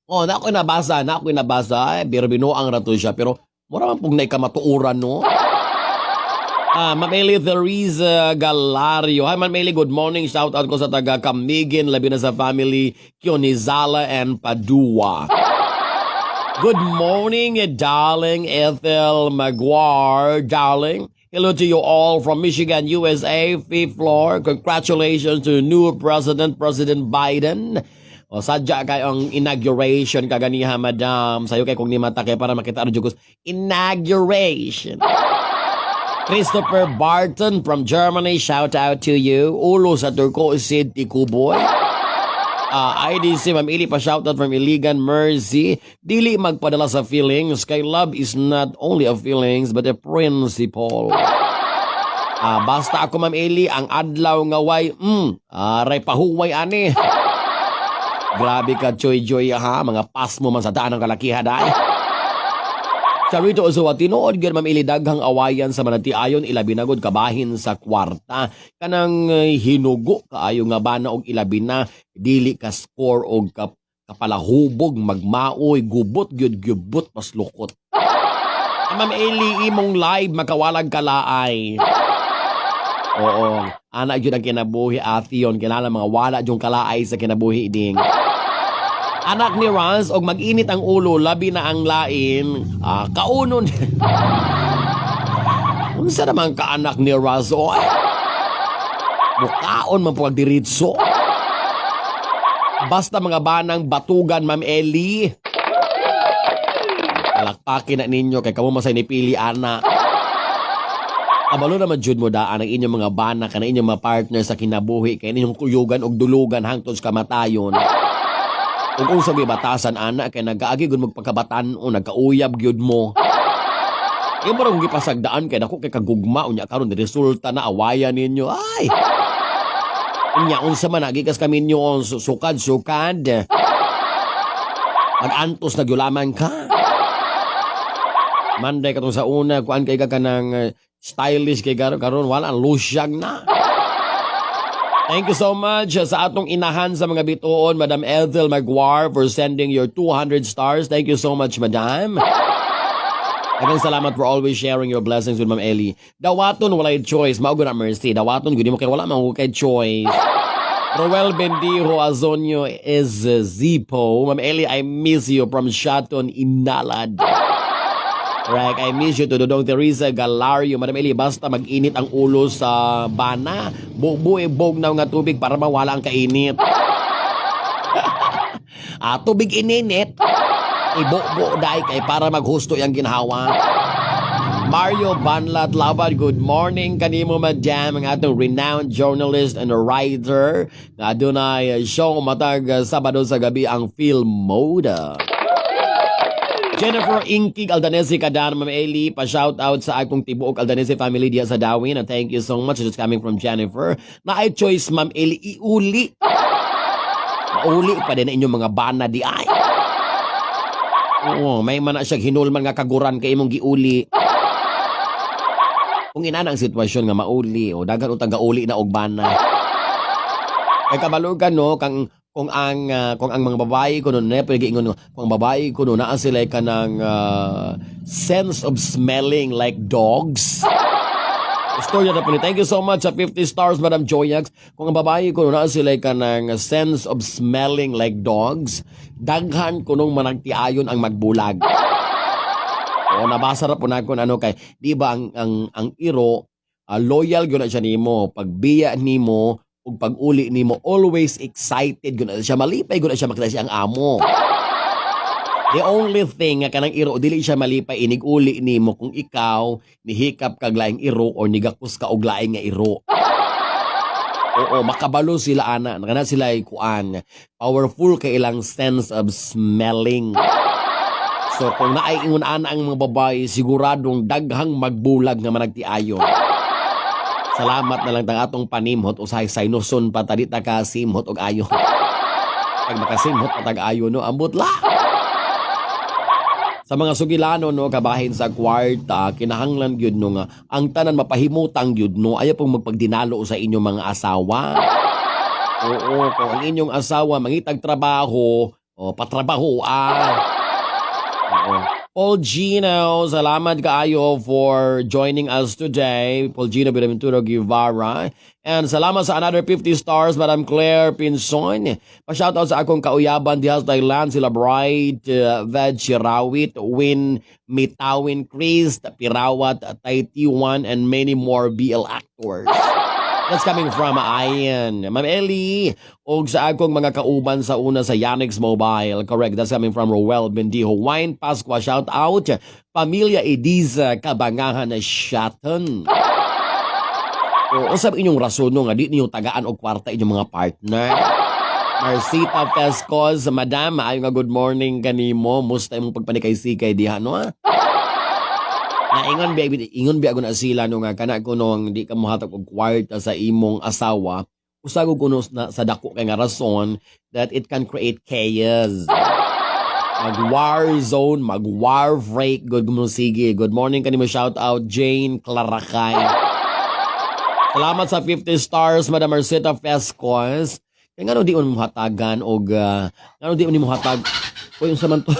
Oh, na ako'y nabasa, na ako'y nabasa. Eh, pero binuang rato siya. Pero mura man pong naikamatuoran, no? Ma'am Eli Theresa Galario. Hi, Ma'am Eli. Good morning. Shout out ko sa taga Camiguin, labi na sa family Kionizala and Padua. Good morning, darling Ethel Maguire, darling. Hello to you all from Michigan, USA, fifth floor. Congratulations to new president, President Biden. O, sadya kay ang inauguration kaganiha, madam. Sayo kay kung nimata kay para makita ang jugos. Inauguration. Christopher Barton from Germany, shout out to you. Ulo sa Turco City, Kuboy. IDC, Ma'am Ili pa shout out from Iligan, Mercy. Dili magpadala sa feelings kay love is not only a feelings but a principle. Basta ako, Ma'am Eli, ang adlaw nga way, aray pahuway ani. Grabe ka, Joy Joy, ha? Mga pas mo man sa daan ng kalakihan, ay. Charito Ozoa, tinuod gyud, Ma'am Eli, daghang awayan sa manatiayon, ilabi na gud kabahin sa kwarta. Kanang hinugo kaayo nga bana og ilabi na dili ka score og kapalahubog, magmaoy, gubot gyud gubot maslukot. Ma'am Eli, imong live makawalag kalaay. Oo, ana gyud ang kinabuhi ation, kinahanglan mga wala gyud kalaay sa kinabuhi ding. Anak ni Raz, og mag-init ang ulo, labi na ang lain, kaunon. Unsa naman ka anak ni Raz, oy? Mukaon man po diritso. Basta mga banang batugan, Ma'am Eli. Palakpakin na ninyo kay kamo masay nipili ana. Kabalo naman jud mo daan ang inyong mga bana kana inyong mga partner sa kinabuhi kay inyong kuyugan og dulugan hangtod sa kamatayon. Ug unsa gyud batasan ana kay nagaagi gud magpagkabatan o nagkauyab gyud mo. Imo ra kung gipasagdaan kay dako kay kagugma unya karon resulta na awayan ninyo. Ay. Unya unsa man nagikas kami ninyo sukad sukad. Mag-antos na gyulaman ka. Manday katong sa una kuan kay ka kanang stylish kay karon wala lusyag na. Thank you so much sa atong inahan sa mga bituon, Madam Ethel Maguire, for sending your 200 stars. Thank you so much, Madam. Daghang salamat for always sharing your blessings with Ma'am Ellie. Dawaton walay choice. Mao na mercy. Dawaton gud mo kay wala man kay choice. Roel Bendijo Azonio is Zipo. Ma'am Ellie, I miss you from Shaton, Inalad. Right, I miss you to Dodong Teresa Galario. Madam Eli, basta mag-init ang ulo sa bana. Bubue bog na nga tubig para mawala ang kainit. Tubig ininit. Ibubo dai kay para maghusto yang ginhawa. Mario Banlat Labad, good morning kanimo, madam, ang atong renowned journalist and writer nga adunay show matag Sabado sa gabi, ang Film Moda. Jennifer Inkig Aldanese Kadan, Ma'am Eli, pa-shout out sa akong tibuok Aldanese family diya sa Dawin. And thank you so much. It's coming from Jennifer. Na ay choice, Ma'am Eli, iuli. Mauli pa din inyong mga bana di ay. Oo, may man na siya hinulman nga kaguran kay imong giuli. Kung inana ang sitwasyon nga mauli, o daghan utang gauli na og bana. Kay kabalugan no, kang Kung ang mga babae kuno na pwede giingon kung ang babae kuno naa sila kanang sense of smelling like dogs. Istorya na po ni. Thank you so much sa 50 stars, Madam Joyax. Kung ang babae kuno naa sila kanang sense of smelling like dogs, daghan kunong managtiayon ang magbulag. O nabasa ra po na kung ano kay di ba ang iro, loyal gyud na siya nimo pagbiya nimo ug pag-uli nimo, always excited gyud na siya, malipay gyud na siya makita siya ang amo. The only thing nga kanang iro dili siya malipay inig uli nimo kung ikaw nihikap kag laing iro or nigakos ka og laing nga iro. Oo, makabalo sila ana, kana sila ay kuan. Powerful kay ilang sense of smelling. So kung naay ingon ana ang mga babae, siguradong daghang magbulag nga managtiayon. Salamat na lang tang atong panimhot, usahay saynoson pa ta, di ta ka simhot og ayo. Pag makasimhot pa tag ayo no, ambot la. Sa mga sugilano no, kabahin sa kwarta, kinahanglan gyud no nga ang tanan mapahimutang gyud no, ayaw pong magpagdinalo sa inyong mga asawa. Oo, kung ang inyong asawa mangitag trabaho, o patrabaho ah. Oo. Paul Gino, salamat kaayo for joining us today. Paul Gino Buenaventura Guevara. And salamat sa another 50 stars, Madam Claire Pinson. Pa-shoutout sa akong kauyaban diha sa Thailand, sila Bright, Ved Shirawit, Win Mitawin, Chris, Pirawat, Taitiwan, and many more BL actors. That's coming from Ian. Ma'am Ellie, og sa akong mga kauban sa una sa Yanix Mobile. Correct. That's coming from Roel Bendijo. Wine Pasqua, shout out. Pamilya Ediza, Kabangahan Shaton. O, unsa inyong rason no nga di ninyo tagaan og kwarta inyong mga partner? Marcita Pescos, Madam, ayo nga good morning kanimo. Musta imong pagpanikay-sikay diha no? Ah? Na ingon biya na sila no nga kana kuno ang di ka mohatag og kwarta sa imong asawa, usa ko kuno na, sa dako kay nga rason that it can create chaos. Mag war zone, mag war break, good mo sige. Good morning kanimo, shout out Jane Claracay. Salamat sa 50 stars, Madam Marceta Fescos. Kaya ngano di mo hatagan og ngano di mo nimo hatag? Uy, unsa man to?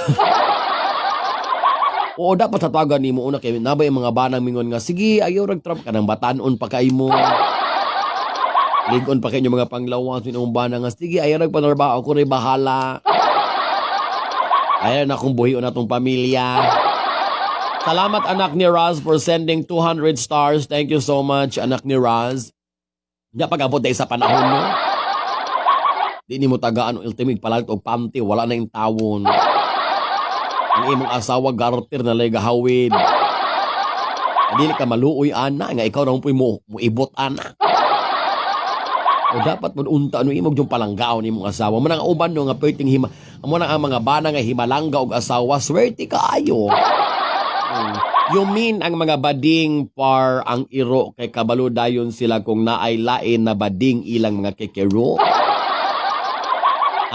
Oo, dapat hatagan nimo una kay nabay ang mga banang mingon nga sige, ayaw rag trap kanang batanon pa kay mo. Ligon pa kay inyong mga panglawas imong bana nga sige, ayaw rag panarbaho, ako ray bahala. Ayaw na akong buhion atong pamilya. Salamat, anak ni Raz, for sending 200 stars. Thank you so much, anak ni Raz. Di pag-abot dahil sa panahon mo. Di nimo tagaan og ultimate palit og panty, wala na yung tawon. Ang imong asawa garter na lay gahawid. Dili ka maluoy ana nga ikaw ra mo muibot ana. O dapat mo unta ano imong yung palanggaon imong asawa. Mo nang uban no nga perting hima. Amo nang ang mga bana nga himalangga og asawa, swerte kaayo. You mean ang mga bading par ang iro kay kabalo dayon sila kung naay lain na bading ilang mga kikiro?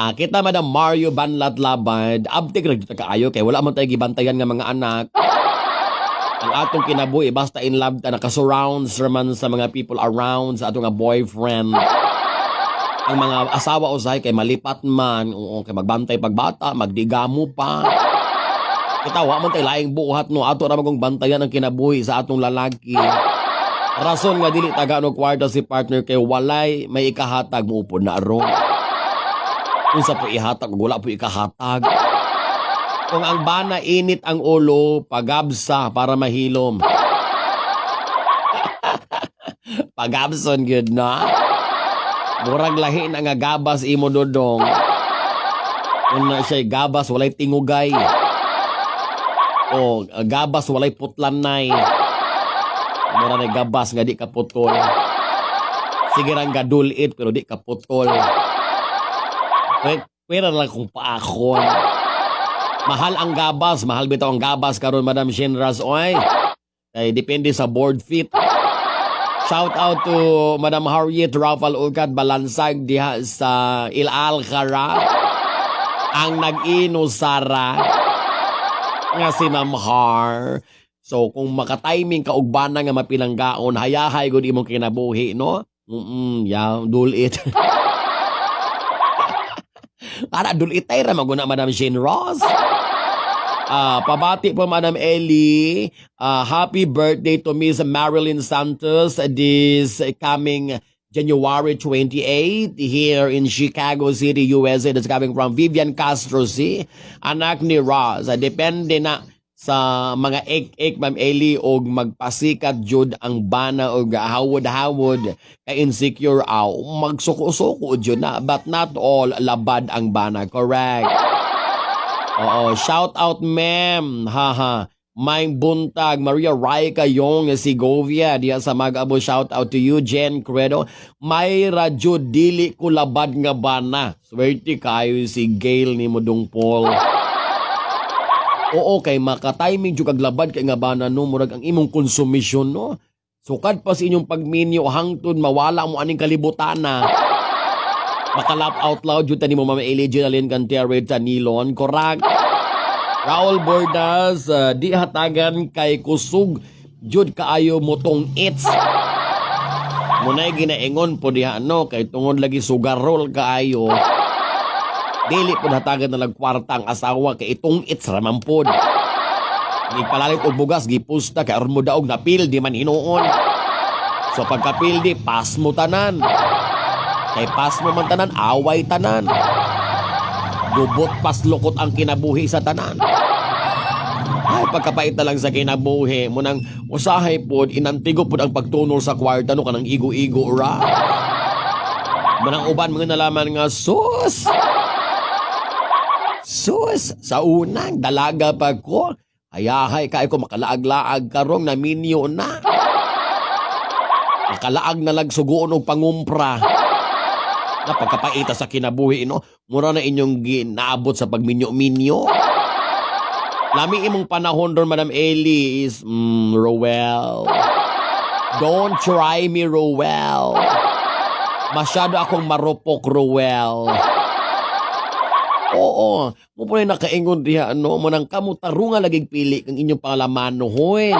Ah, kita Madam Mario Banlat Labad, abtik ra gyud ta kaayo kay wala man tayo gibantayan nga mga anak. Ang atong kinabuhi basta in love ta, naka-surrounds raman sa mga people around sa atong nga boyfriend. Ang mga asawa usahay kay malipat man, oo, kay magbantay pagbata, magdigamo pa. Kita wa man tay laing buhat no, ato ra magong bantayan ang kinabuhi sa atong lalaki. Rason nga dili tagaan og kwarta si partner kay walay may ikahatag, muupod na ron. Unsa po ihatag ug wala po ikahatag? Kung ang bana init ang ulo, pagabsa para mahilom. Pagabson gyud na. Murag lahi na nga gabas imo dodong. Kung na siya gabas walay tingugay. O gabas walay putlanay. Mura na gabas nga di ka putol. Sige rang gadulit pero di ka putol. Pwera lang kung paakon. Mahal ang gabas, mahal bitaw ang gabas karon, Madam Shinras oy. Kay depende sa board fit. Shout out to Madam Harriet Rafael Ulcat Balansag diha sa Ilal Khara. Ang nag-ino Sara nga si Ma'am Har. So kung makatiming ka og bana nga mapilanggaon, hayahay gud imong kinabuhi no. Yeah, dulit. Ara dulitay ra maguna, Madam Shane Ross. Ah, pabati po, Madam Ellie. Ah, happy birthday to Miss Marilyn Santos this coming January 28 here in Chicago City, USA. That's coming from Vivian Castro, si anak ni Roz. Ah, depende na sa mga ek-ek, Ma'am Ellie, og magpasikat jud ang bana og hawod-hawod kay insecure aw magsuko-suko jud na, but not all labad ang bana, correct? Oo, shout out, ma'am. Haha. Maayong buntag, Maria Raika Yong Segovia diya sa Mag-abo, shout out to you, Jen Credo. May radyo dili ko labad nga bana. Swerte kayo si Gail ni Mudong Paul. Oo, kay maka-timing jud kag labad kay nga bana, no, murag ang imong konsumisyon, no. Sukad pa sa inyong pagminyo hangtod mawala mo aning kalibutana. Maka-laugh out loud jud tani mo, Mama Eli Ginalyn Cantere Tanilon. Correct. Raul Bordas, di hatagan kay kusog jud kaayo motong its. Munay ginaingon po diha, no, kay tungod lagi sugarol kaayo. Dili po hatagan na lang kwarta ang asawa kay itong its raman pod. Gipalalit og bugas, gipusta kay aron mo daog na pildi man hinuon. So pagkapildi, pas mo tanan. Kay pas mo man tanan, away tanan. Gubot paslukot ang kinabuhi sa tanan. Ay, pagkapait na lang sa kinabuhi. Munang usahay pod, inantigo pod ang pagtunol sa kwarta, no, kanang igo-igo ra. Munang uban mga nalaman nga, sus! Sus! Sa unang, dalaga pa ko. Ayahay, kay ko makalaag-laag karong naminyo na. Makalaag na lag suguon og pangumpra. Na pagkapaita sa kinabuhi, no? Mura na inyong ginaabot sa pagminyo-minyo. Lami imong panahon ron, Madam Ellie, is, Rowell. Don't try me, Rowell. Masyado akong marupok, Rowell. Oo, mo po na nakaingon diha, ano, mo nang kamo tarunga laging pili kang inyong palamanohon.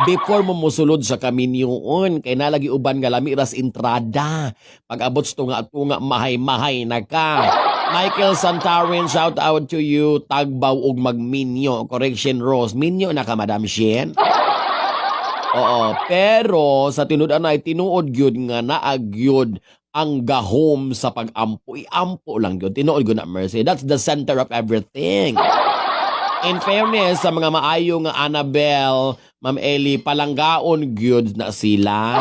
Before mo musulod sa kaminyoon, kay nalagi uban nga lami ras entrada. Pag abot sa tunga-tunga, mahay-mahay na ka. Michael Santarin, shout out to you. Tagbaw og magminyo. Correction, Rose. Minyo na ka, Madam Shen? Oo, pero sa tinud-an ay tinuod gyud nga naa gyud ang gahom sa pag-ampo. Iampo lang gyud. Tinuod gyud na, Mercy. That's the center of everything. In fairness sa mga maayo nga Annabelle, Ma'am Ellie, palanggaon gyud na sila.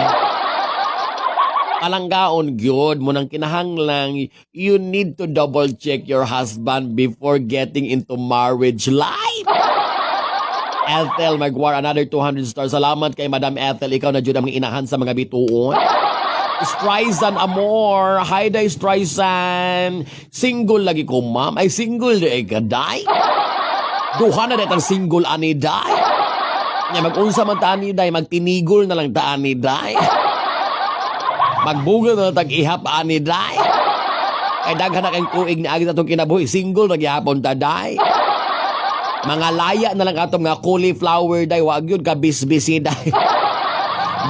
Palanggaon gyud mo nang kinahanglang you need to double check your husband before getting into marriage life. Ethel Maguire, another 200 stars. Salamat kay Madam Ethel. Ikaw na jud ang mga inahan sa mga bituon. Streisand Amor. Hi, day, Streisand. Single lagi ko, ma'am. Ay, single di ay kaday. Duha na ang single ani, day. Nya mag-unsa man ta ani, day, magtinigol na lang ta ani, day. Magbugol na lang tag ihap ani, day. Kay daghan na kang tuig ni agi sa atong kinabuhi, single na gihapon ta, day. Mga laya na lang atong mga cauliflower, day, wag yun kabisbisi, day.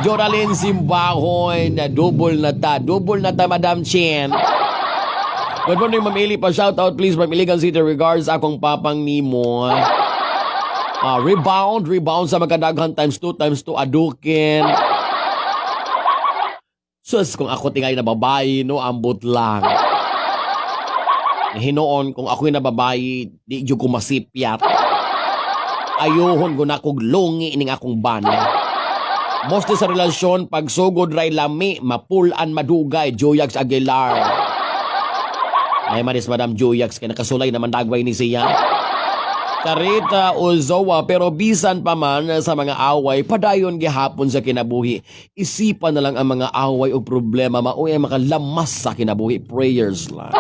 Joralyn Simbahon, double na ta. Double na ta, Madam Chen. Good morning, Ma'am Eli. Pa shout out please from Iligan City. Regards akong papang Nimo. Ah, rebound, rebound sa magkadaghan times 2 times 2 adukin. Sus, kung ako tingali na babae, no, ambot lang. Hinuon, kung ako'y na babae, di jud ko masipyat. Ayuhon ko na kog lungi ning akong bana. Mostly sa relasyon, pagsugod ray lami, mapulan madugay, Joyax Aguilar. Ay maris Madam Joyax, kay nakasulay naman dagway ni siya. Carita Ozoa, pero bisan pa man sa mga away, padayon gihapon sa kinabuhi. Isipan na lang ang mga away o problema, maoy ang makalamas sa kinabuhi. Prayers lang.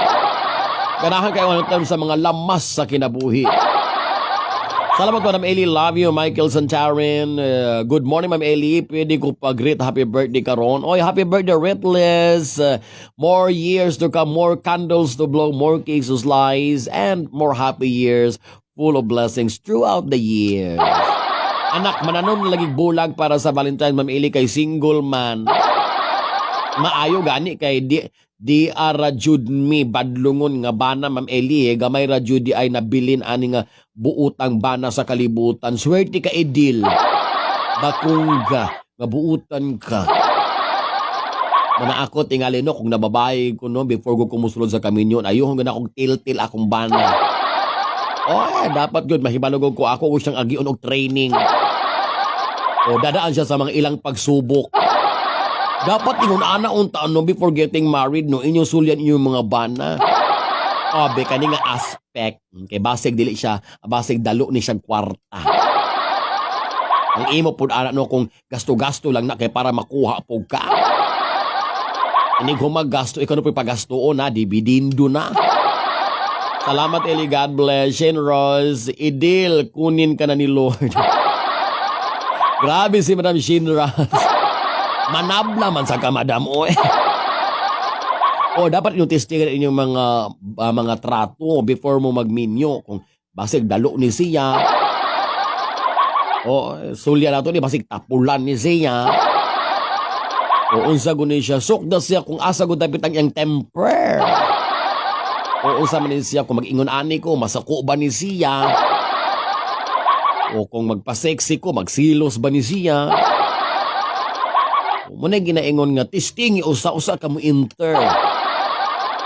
Ganahan kayo ang term sa mga lamas sa kinabuhi. Salamat, Madam Eli. Love you, Michael Santarin. Good morning, Ma'am Eli. Pwede ko pag-greet happy birthday karon. Oy, happy birthday, Ritless. More years to come, more candles to blow, more cakes to slice, and more happy years full of blessings throughout the years. Anak, mananom lagi bulag para sa Valentine, Ma'am Eli, kay single man. Maayo gani kay di Di ara jud mi badlungon nga bana, Ma'am Eli, eh. Gamay ra jud di ay nabilin ani nga buutang bana sa kalibutan. Swerte ka, Edil. Bakungga nga buutan ka. Mana ako tingali, no, kung nababae ko, no, before ko kumusulod sa kaminyon, ayuhon gud akong til-til akong bana. Oh, eh, dapat gud mahibalog ko ako ko siyang agion og training. O dadaan siya sa mga ilang pagsubok. Dapat ingon ana unta, no, before getting married, no, inyong sulyan inyong mga bana. Abe kani nga aspect kay basig dili siya, basig dalo ni siya kwarta. Ang imo pud ana, no, kung gasto-gasto lang na kay para makuha pud ka. Inig humag gasto, ikaw na po'y pagastoon na, dibidindo na. Salamat, Eli. God bless. Shane Rose, Idil, kunin ka na ni Lord. Grabe si Madam Shane Rose. Manabla man sa ka, Madam. Oy. O, dapat inyong testingan inyong mga trato before mo magminyo. Kung basig dalo ni siya. O, sulya na to ni basig tapulan ni siya. O unsa gud ni siya, sukda siya kung asa gud dapit ang iyang temper. O unsa man ni siya kung mag-ingon ani ko, masako ba ni siya? O kung magpa-sexy ko, magsilos ba ni siya? O mo na ginaingon nga testing usa-usa ka mo enter.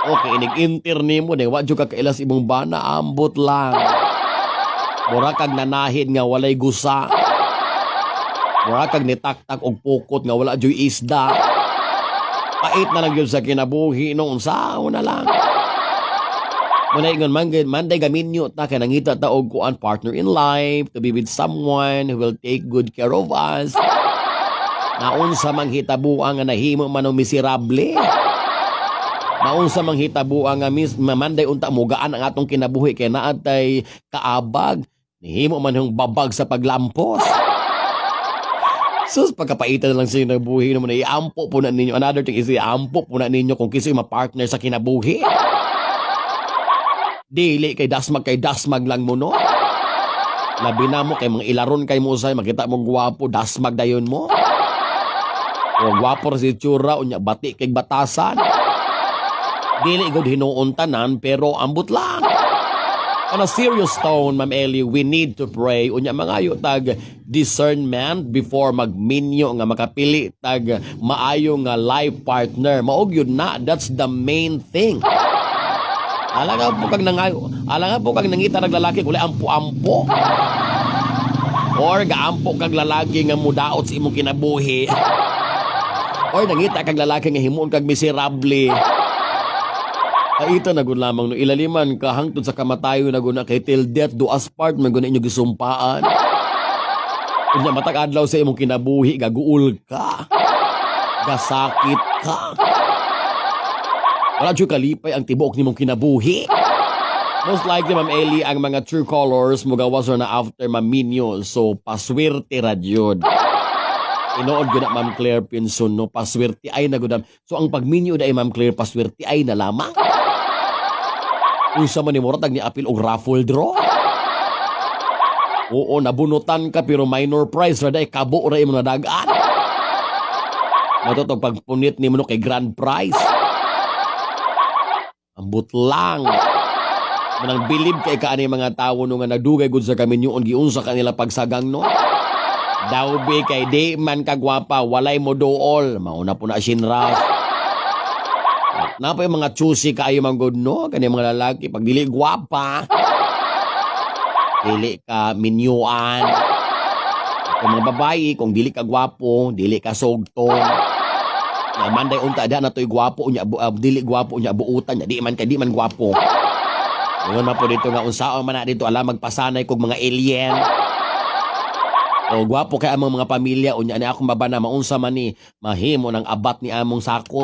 Okay, inig-enter nimo ne, wa jud ka kailas imong bana, ambot lang. Mura kag nanahid nga walay gusa. Mura kag nitaktak og pukot nga wala juy isda. Pait na lang yun sa kinabuhi, no, unsaon na lang. Muna ingon man manday gaminyo ta kay nangita ta og kuan, partner in life, to be with someone who will take good care of us. Naunsa mang hitabuan nga nahimo man og miserable. Naunsa mang hitabuan nga mis mamanday unta mugaan ang atong kinabuhi kay naa tay kaabag, nihimo man yung babag sa paglampos. Sus, pagkapaitan na lang sa kinabuhi naman, iampo po na ninyo. Another thing is, iampo po na ninyo kung kinsay ma-partner sa kinabuhi. Dili kay dasmag lang mo, no? Labi na mo kay mga ilaron kay mo usay, makita mo gwapo, dasmag dayon mo. O gwapo ra si tsura, unya bati kay batasan. Dili gud hinuon tanan, pero ambot lang. On a serious tone, Ma'am Ellie, we need to pray. Unya mangayo tag discernment before magminyo nga makapili tag maayo nga life partner. Mao gyud na, that's the main thing. Alaga po kag nangayo, alaga po kag nangita nag lalaki wala ampo-ampo. Or gaampo kag lalaki nga mudaot sa imong kinabuhi. Or nangita kag lalaki nga himuon kag miserable. Ay, ito na gud lamang, no, ilaliman ka hangtod sa kamatayon na gud na kay till death do us part man gud na inyo gisumpaan. Unya matag adlaw sa imong kinabuhi gaguol ka. Gasakit ka. Wala jud kalipay ang tibuok nimong kinabuhi. Most likely, Ma'am Eli, ang mga true colors mugawas na after maminyo. So, paswerte ra jud. Inood gud na, Ma'am Claire Pinson, no? Paswerte ay na gud. So, ang pagminyo na ay, Ma'am Claire, paswerte ay na lamang. Unsa man ni murag ni apil og raffle draw? Oo, nabunutan ka pero minor prize ra day, kabo ra imo nadagaan. Matutog pagpunit nimo, no, kay grand prize. Ambot lang. Manang bilib kay kaani mga tawo, no, nga nagdugay gud sa kaminyoon, giunsa kanila pagsagang, no. Daw be kay di man kagwapa, walay mo dool. Mauna po na sinras. Napa yung mga choosy kaayo man gud, no, kani mga lalaki pag dili gwapa, dili ka minyuan. Kung mga babae, kung dili ka gwapo, dili ka sugton. Na manday unta da na to'y gwapo unya dili gwapo unya buutan nya di man kay di man gwapo. Ingon man po dito nga unsaon man na dito alam magpasanay kog mga alien. O gwapo kay among mga pamilya unya ni akong baba na maunsa man ni mahimo ng abat ni among sakop.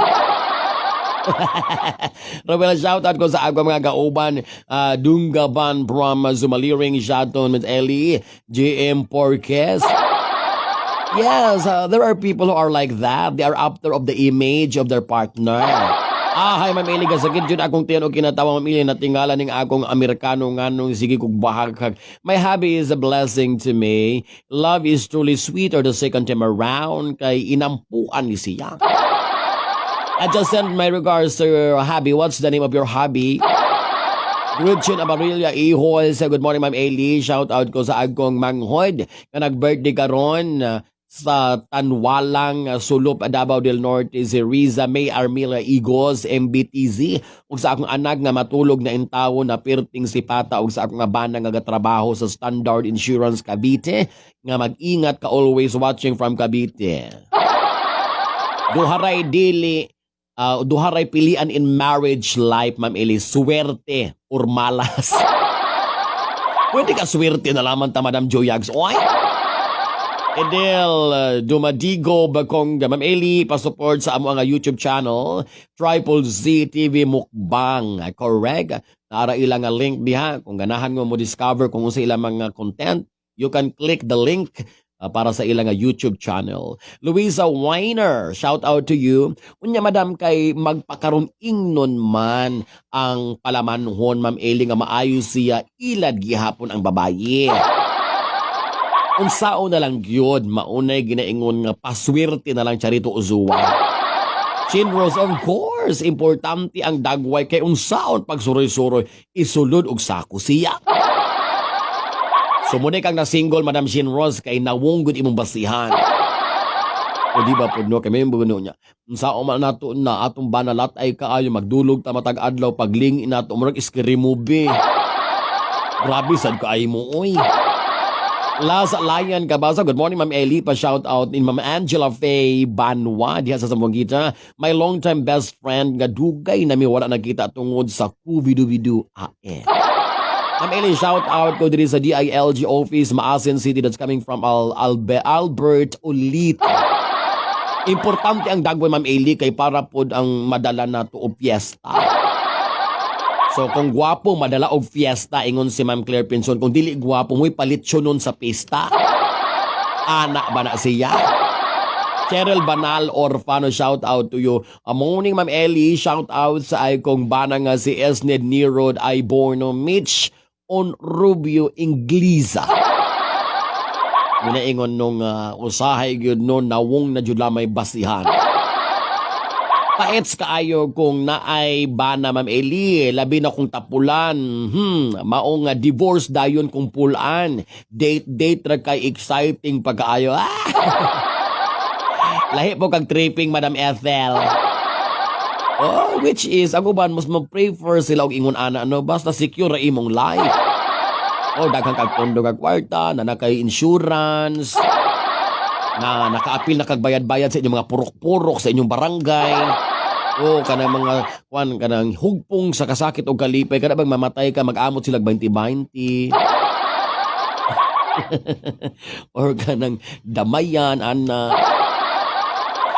Robel, shoutout ko sa akong mga kauban, Dunggaban from Zumaliring, Shaton with Ellie, GM Porques. Yes, there are people who are like that. They are after of the image of their partner. Ah, hi, Ma'am Eli, gasakit jud akong tiyan og kinatawa, Ma'am Eli, natingala ning akong Amerikano nganong sige kog bahaghag. My hubby is a blessing to me. Love is truly sweeter the second time around kay inampuan ni siya. I just sent my regards to your hubby. What's the name of your hubby? Gretchen Amarilla Ihol sa good morning, Ma'am Eli. Shout out ko sa akong manghod nga nag-birthday karon sa Tanwalang, Sulop, Davao del Norte, si Riza May Armila Igos MBTZ, ug sa akong anak nga matulog na intawo na perting sipata, ug sa akong bana nga gatrabaho sa Standard Insurance Cavite nga mag-ingat ka, always watching from Cavite. Duharay dili duharay pilian in marriage life, Ma'am Eli, suwerte or malas. Pwede ka swerte na lamang ta, Madam Joyags. Oy! Edel Dumadigo Bakong, Ma'am Eli, pa-support sa amo nga YouTube channel, Triple Z TV Mukbang. Correct? Nara ilang nga link diha. Kung ganahan mo mo discover kung unsa ilang mga content, you can click the link para sa ilang nga YouTube channel. Luisa Weiner, shout out to you. Unya, madam, kay magpakaron ingnon man ang palamanhon, Ma'am Eli, nga maayo siya, ilad gihapon ang babaye. Unsao na lang gyud, maunay ginaingon nga paswerte na lang, Charito Uzua. Chinros, of course, importante ang dagway kay unsaon pag suroy-suroy, isulod og sako siya. Sumuni kang na single, Madam Shin Rose, kay nawonggod imong basihan. O di ba pud no, kay may buno niya. Unsaon man nato na atong banalat ay kaayo magdulog ta matag adlaw, pagling nato murag scary movie. Grabe sad kaayo mo oy. Last Lion Kabasa, good morning, Ma'am Eli, pa shout out in Ma'am Angela Faye Banwa diha sa Zamboanguita. My longtime best friend nga dugay nami wala nagkita tungod sa COVID-19 AE. Ma'am Eli, shout out ko diri sa DILG office, Maasin City. That's coming from Albert Ulit. Importante ang dagway, Ma'am Eli, kay para pod ang madala nato og piyesta. So kung gwapo madala og fiesta, ingon si Ma'am Claire Pinson, kung dili gwapo mo'y palit nun sa pista. Ana ba na siya? Cheryl Banal Orfano, shout out to you. Morning, Ma'am Ellie, shout out sa ay kong bana nga si Esned Nirod Iborno Mitch on Rubio Inglisa. Minaingon nung usahay gyud no, nawong na jud lamay basihan. Paets kaayo kung naay bana, Ma'am Eli, labi na kung tapulan. Mao nga divorce dayon kung pulan. Date date ra kay exciting pagkaayo. Ah! Lahi po kag tripping, Madam Ethel. Oh, which is ako ba mas mo-prefer sila og ingon ana no, basta secure ra imong life. Oh, daghan kag pondo, kag kwarta, na nakay insurance, na nakaapil na kag bayad-bayad sa inyong mga purok-purok sa inyong barangay. Oh, kanang mga kwan, kanang hugpong sa kasakit o kalipay kada bang mamatay ka, mag-amot sila 20-20 or kanang damayan ana.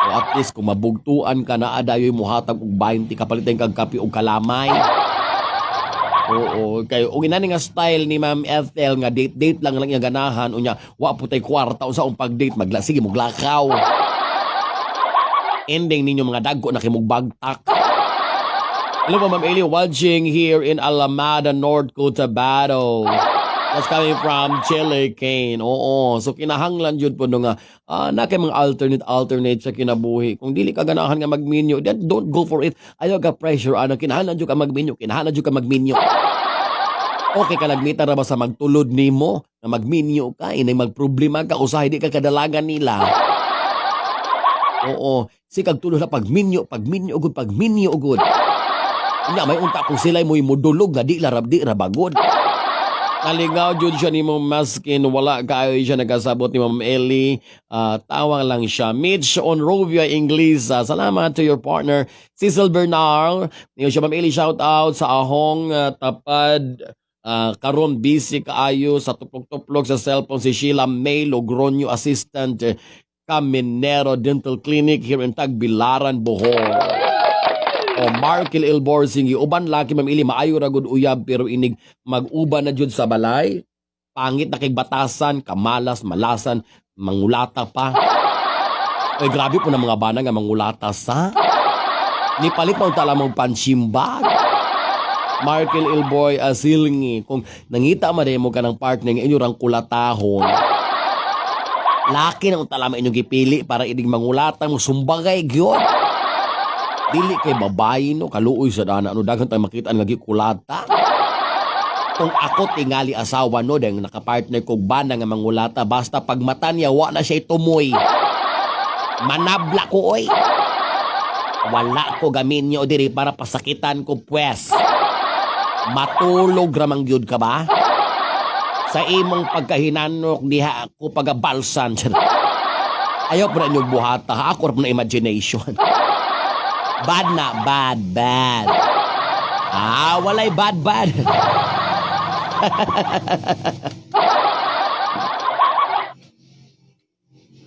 So at least kung mabugtuan ka na adayoy muhatag og 20 kapalitan kag kape og kalamay. Oo, kay og inani nga style ni Ma'am Ethel nga date date lang lang iya ganahan, unya wa po tay kwarta, unsa ang pag-date, magla sige muglakaw. Ending ninyo mga dagko na kay mugbagtak. Hello po, Ma'am Eli, watching here in Alamada, North Cotabato. That's coming from Chile Kane. Oo. So kinahanglan jud po no nga na kay mga alternate alternate sa kinabuhi. Kung dili ka ganahan nga magminyo, then don't go for it. Ayaw ka pressure ano, kinahanglan jud ka magminyo, kinahanglan jud ka magminyo. Okay ka nagmita ra ba sa magtulod nimo na magminyo ka, inay magproblema ka usahay di ka kadalagan nila. Oo, si kag tulod na pagminyo, pagminyo gud, pagminyo gud. Nya may unta kung sila mo'y mudulog nga di larab di ra bagod. Nalingaw jud siya ni Ma'am maskin wala kaayo siya nagkasabot ni Ma'am Ellie. Tawang lang siya. Mitch Onrovia Inglesa. Salamat to your partner, Cecil Bernal. Niyo siya, Ma'am Ellie, shout out sa ahong tapad. Karon busy kaayo sa tuplog-tuplog sa cellphone si Sheila May Logroño, assistant Caminero Dental Clinic here in Tagbilaran, Bohol. O Markel Ilbor singi uban laki, Ma'am Eli, maayo ra gud uyab pero inig mag-uban na jud sa balay, pangit na kay batasan, kamalas, malasan, mangulata pa. Ay, grabe po na mga bana nga mangulata sa ni palit pa unta lamang pansimbag. Markel Ilboy Asilngi, kung nangita man mo ka ng partner nga inyo rang kulatahon, laki na unta lamang inyong gipili para inig mangulata mo sumbagay gyud. Dili kay babae, no, kaluoy sa dana, no, daghan tayo makita nga gikulata. Kung ako tingali asawa, no, dahil nakapartner kog bana nga mangulata, basta pag mata niya wa na siya tumoy. Manabla ko, oy. Wala ko gaminyo diri para pasakitan ko, pwes. Matulog ramang gyud ka ba? Sa imong pagkahinanok diha ako pagabalsan. Ayaw po na inyong buhata. Ako ra po na imagination. Bad na, bad, bad. Ah, walay bad, bad.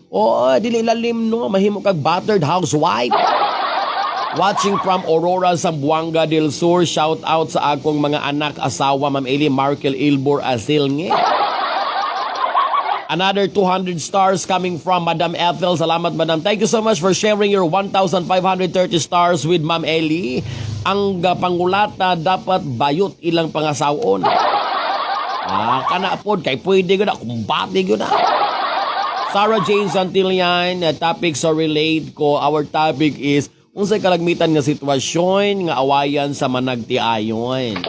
Oo, dili lalim, no. Mahimo kag battered housewife. Watching from Aurora, Zamboanga del Sur. Shout out sa akong mga anak, asawa, Ma'am Eli Markel Ilbor Asilnge. Another 200 stars coming from Madam Ethel. Salamat, Madam. Thank you so much for sharing your 1,530 stars with Ma'am Eli. Ang pangulata dapat bayot ilang pangasawon. Ah, kana pod kay pwede gyud na kumbate gyud na. Sarah Jane Santillan, topic sa relate ko. Our topic is unsay kalagmitan nga sitwasyon nga awayan sa managtiayon.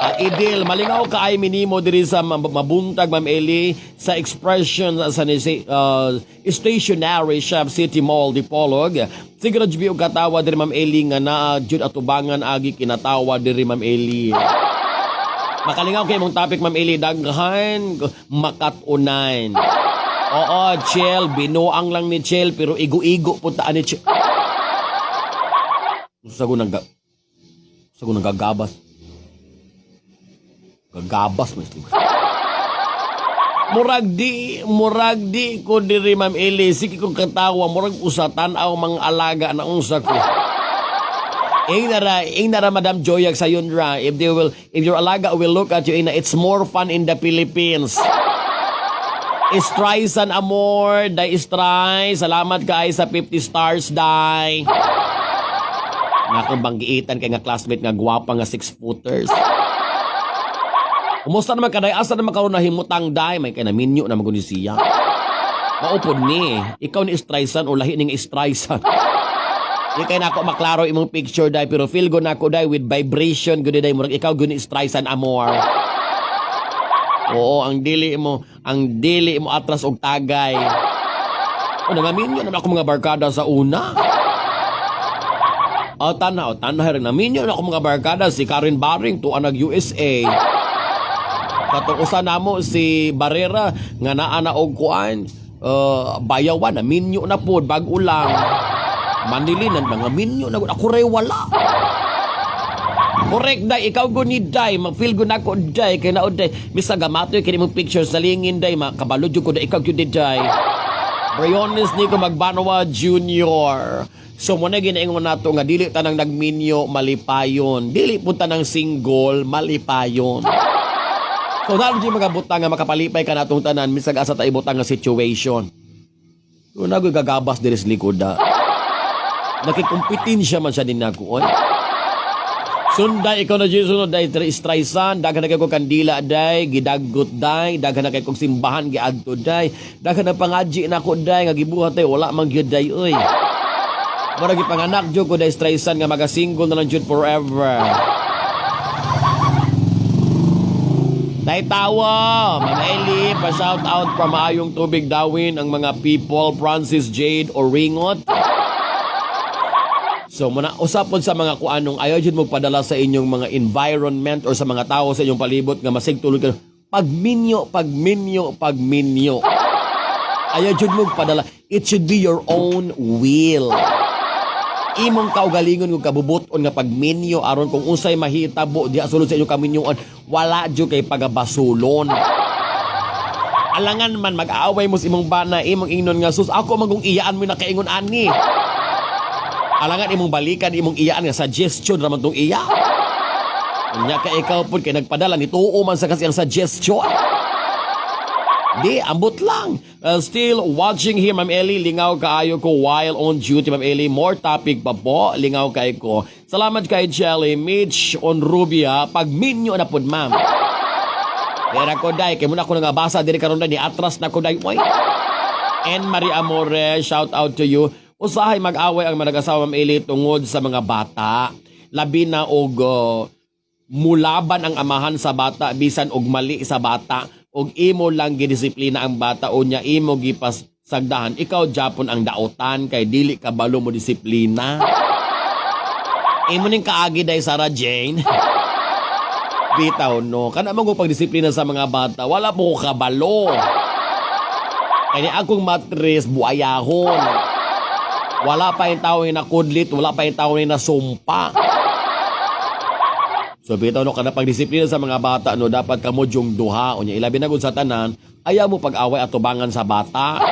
Ah, Idil, malingaw ka ay minimo diri sa mabuntag, Ma'am Eli, sa expression sa stationary shop City Mall Dipolog. Siguro jud og katawa diri, Ma'am Eli, nga naa jud atubangan agi kinatawa diri, Ma'am Eli. Makalingaw kay mong topic, Ma'am Eli, daghan makat-unan. Oo, Chel, binuang lang ni Chel pero igo-igo po taan ni Chel. Sa nang gagabas. Gagabas mo islig. Murag di ko diri, Ma'am Eli, sige kong katawa, murag usatan aw mga alaga na unsa ko. Ing nara Madam Joyag sa ra, if your alaga will look at you, ing na, "It's more fun in the Philippines." Stray San Amor, Day Stray, salamat kay sa 50 stars, day. Nga akong banggiitan kay nga classmate nga gwapa nga 6 footers. Kumusta naman ka, day? Asa naman karon nahimutang, day? May kay naminyo na maguni siya. Maupod ni. Ikaw ni Streisand o lahi ning Streisand? Di kay nako maklaro imong picture, day, pero feel go nako, day, with vibration gud, day, murag ikaw gud ni Streisand Amor. Oo, ang dili mo atras og tagay. O nangaminyo naman ako mga barkada sa una. O tanaw rin naminyo na ako mga barkada si Karen Baring tuwa nag USA. Katong usa namo si Barrera nga naa na og kuan, bayawan na minyo na pod bag-o lang. Manilinan mga minyo na gud, ako ray wala. Correct, day, ikaw gud ni day, mag-feel gud nako, day, kay naod, day. Misa gamatoy kini mong picture sa lingin, day, makabalo jud ko day, ikaw gyud ni day. Briones Nico Magbanwa Jr. So mo na ginaingon nato nga dili tanang nagminyo malipayon, dili pud tanang single malipayon. So dalo di mga butang nga makapalipay ka natong tanan misag asa ta ibutang nga situation. So nagoy gagabas diri sa likod da. Nakikompetensya man siya din nako, oy. Sunday, ikaw na Jesus, no, day Streisand, daghan na kay ko kandila, day, gidaggot, day, daghan na kay kong simbahan giadto, day, daghan na pangadji na ko, day, nga gibuhat, day, wala man gyud, day, oy. Mura gipanganak jud ko, day Streisand, nga maga-single na lang jud forever. Day tawa, Ma'am Eli, pa-shout out from Maayong Tubig Dawin ang mga people, Francis Jade Oringot. So muna usap pod sa mga kuanong ayaw jud mo padala sa inyong mga environment or sa mga tao sa inyong palibot nga masigtulog ka. Pagminyo, pagminyo, pagminyo. Ayaw jud mo padala. It should be your own will. Imong kaugalingon kung kabubuton nga pagminyo aron kung unsay mahitabo diha sulod sa inyong kaminyoan, wala jud kay pagabasulon. Alangan man mag-aaway mo sa imong bana, imong ingnon nga, "Sus, ako man kung iyaan mo nakaingon ani." Alangan imong balikan imong iyaan nga suggestion ra man tong iya. Unya ka ikaw pud kay nagpadala ni tuo man sa kasi ang suggestion. Di, ambot lang. Still watching here, Ma'am Ellie. Lingaw kaayo ko while on duty, Ma'am Ellie. More topic pa po. Lingaw kay ko. Salamat kay Jelly. Mitch on Rubia. Pagminyo na pod, ma'am. Dera ko, day. Kay muna ko nangabasa. Diri karon, day. Ni atras na ko, day. Oy. And Marie Amore, shout out to you. Usahay mag-away ang manag-asawa, Ma'am Eli, tungod sa mga bata. Labi na og mulaban ang amahan sa bata bisan og mali sa bata og imo lang gidisiplina ang bata unya imo gipas sagdahan, ikaw japon ang daotan kay dili ka balo mo disiplina. Imo ning kaagi day, Sarah Jane. Bitaw no, kana mo pagdisiplina sa mga bata, wala po ko kabalo. Kaya akong matris buayahon. Wala pa yung tao yung nakudlit, wala pa yung tao yung nasumpa. So bitaw no, kada pagdisiplina sa mga bata no, dapat kamo yung duha unya ilabi na gud sa tanan, ayaw mo pag-away atubangan sa bata.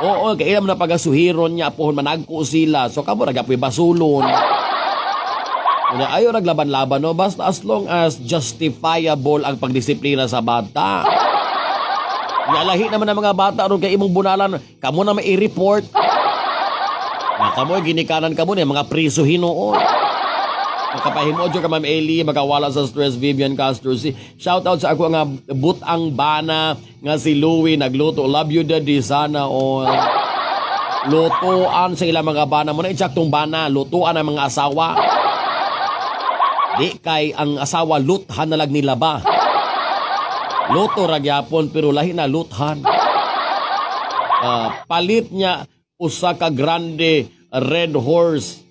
Oo, kay ilam na pagasuhiron niya pohon managko sila. So kamo ra gapoy basulon. Unya ayaw naglaban-laban no, basta as long as justifiable ang pagdisiplina sa bata. Unya lahi naman ang mga bata aron kay imong bunalan, kamo na may i-report. Na kamo ginikanan kamo ni mga priso hinuon. Makapahimo ka, Ma'am Eli, makawala sa stress, Vivian Castro. Si, shout out sa ako nga butang bana nga si Louie nagluto. Love you, Daddy, sana all. Lutuan sa ilang mga bana mo na tong bana, lutuan ang mga asawa. Di kay ang asawa luthan na lang nila ba. Luto ra gyapon pero lahi na luthan. Palit niya usa ka grande Red Horse.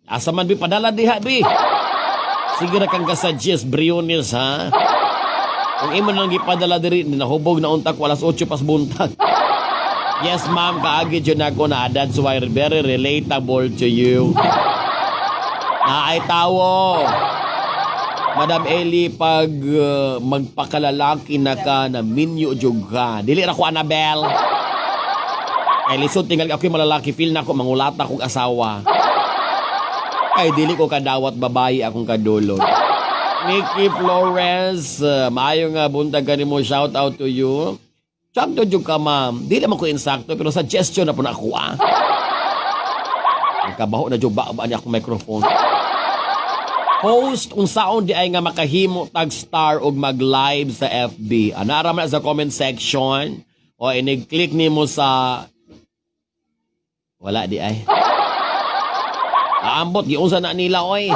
Asa man bi padala diha bi? Sige ra kang kasuggest, Briones, ha. Kung imo nang gipadala diri, nahubog na unta ko alas 8 pas buntag. Yes, ma'am, kaagi jud ako na. That's why very relatable to you. Naay tawo. Madam Eli, pag magpakalalaki na ka, na minyo jud ka. Dili ra ko Annabel. Kay lisod tingali ako yung malalaki, feel na ako mangulata kong asawa. Ay, dili ko kadawat babae akong kadulot. Nikki Flores, maayo nga buntag kanimo, shout out to you. Sakto jud ka, ma'am. Dili man ko insakto pero suggestion na po na ako ah. Ang kabaho na jud ba ba niya akong microphone. Post unsaon di ay nga makahimo tag star og mag-live sa FB. Anara man sa comment section o inig-click nimo sa wala di ay. Aambot giunsa na nila oy.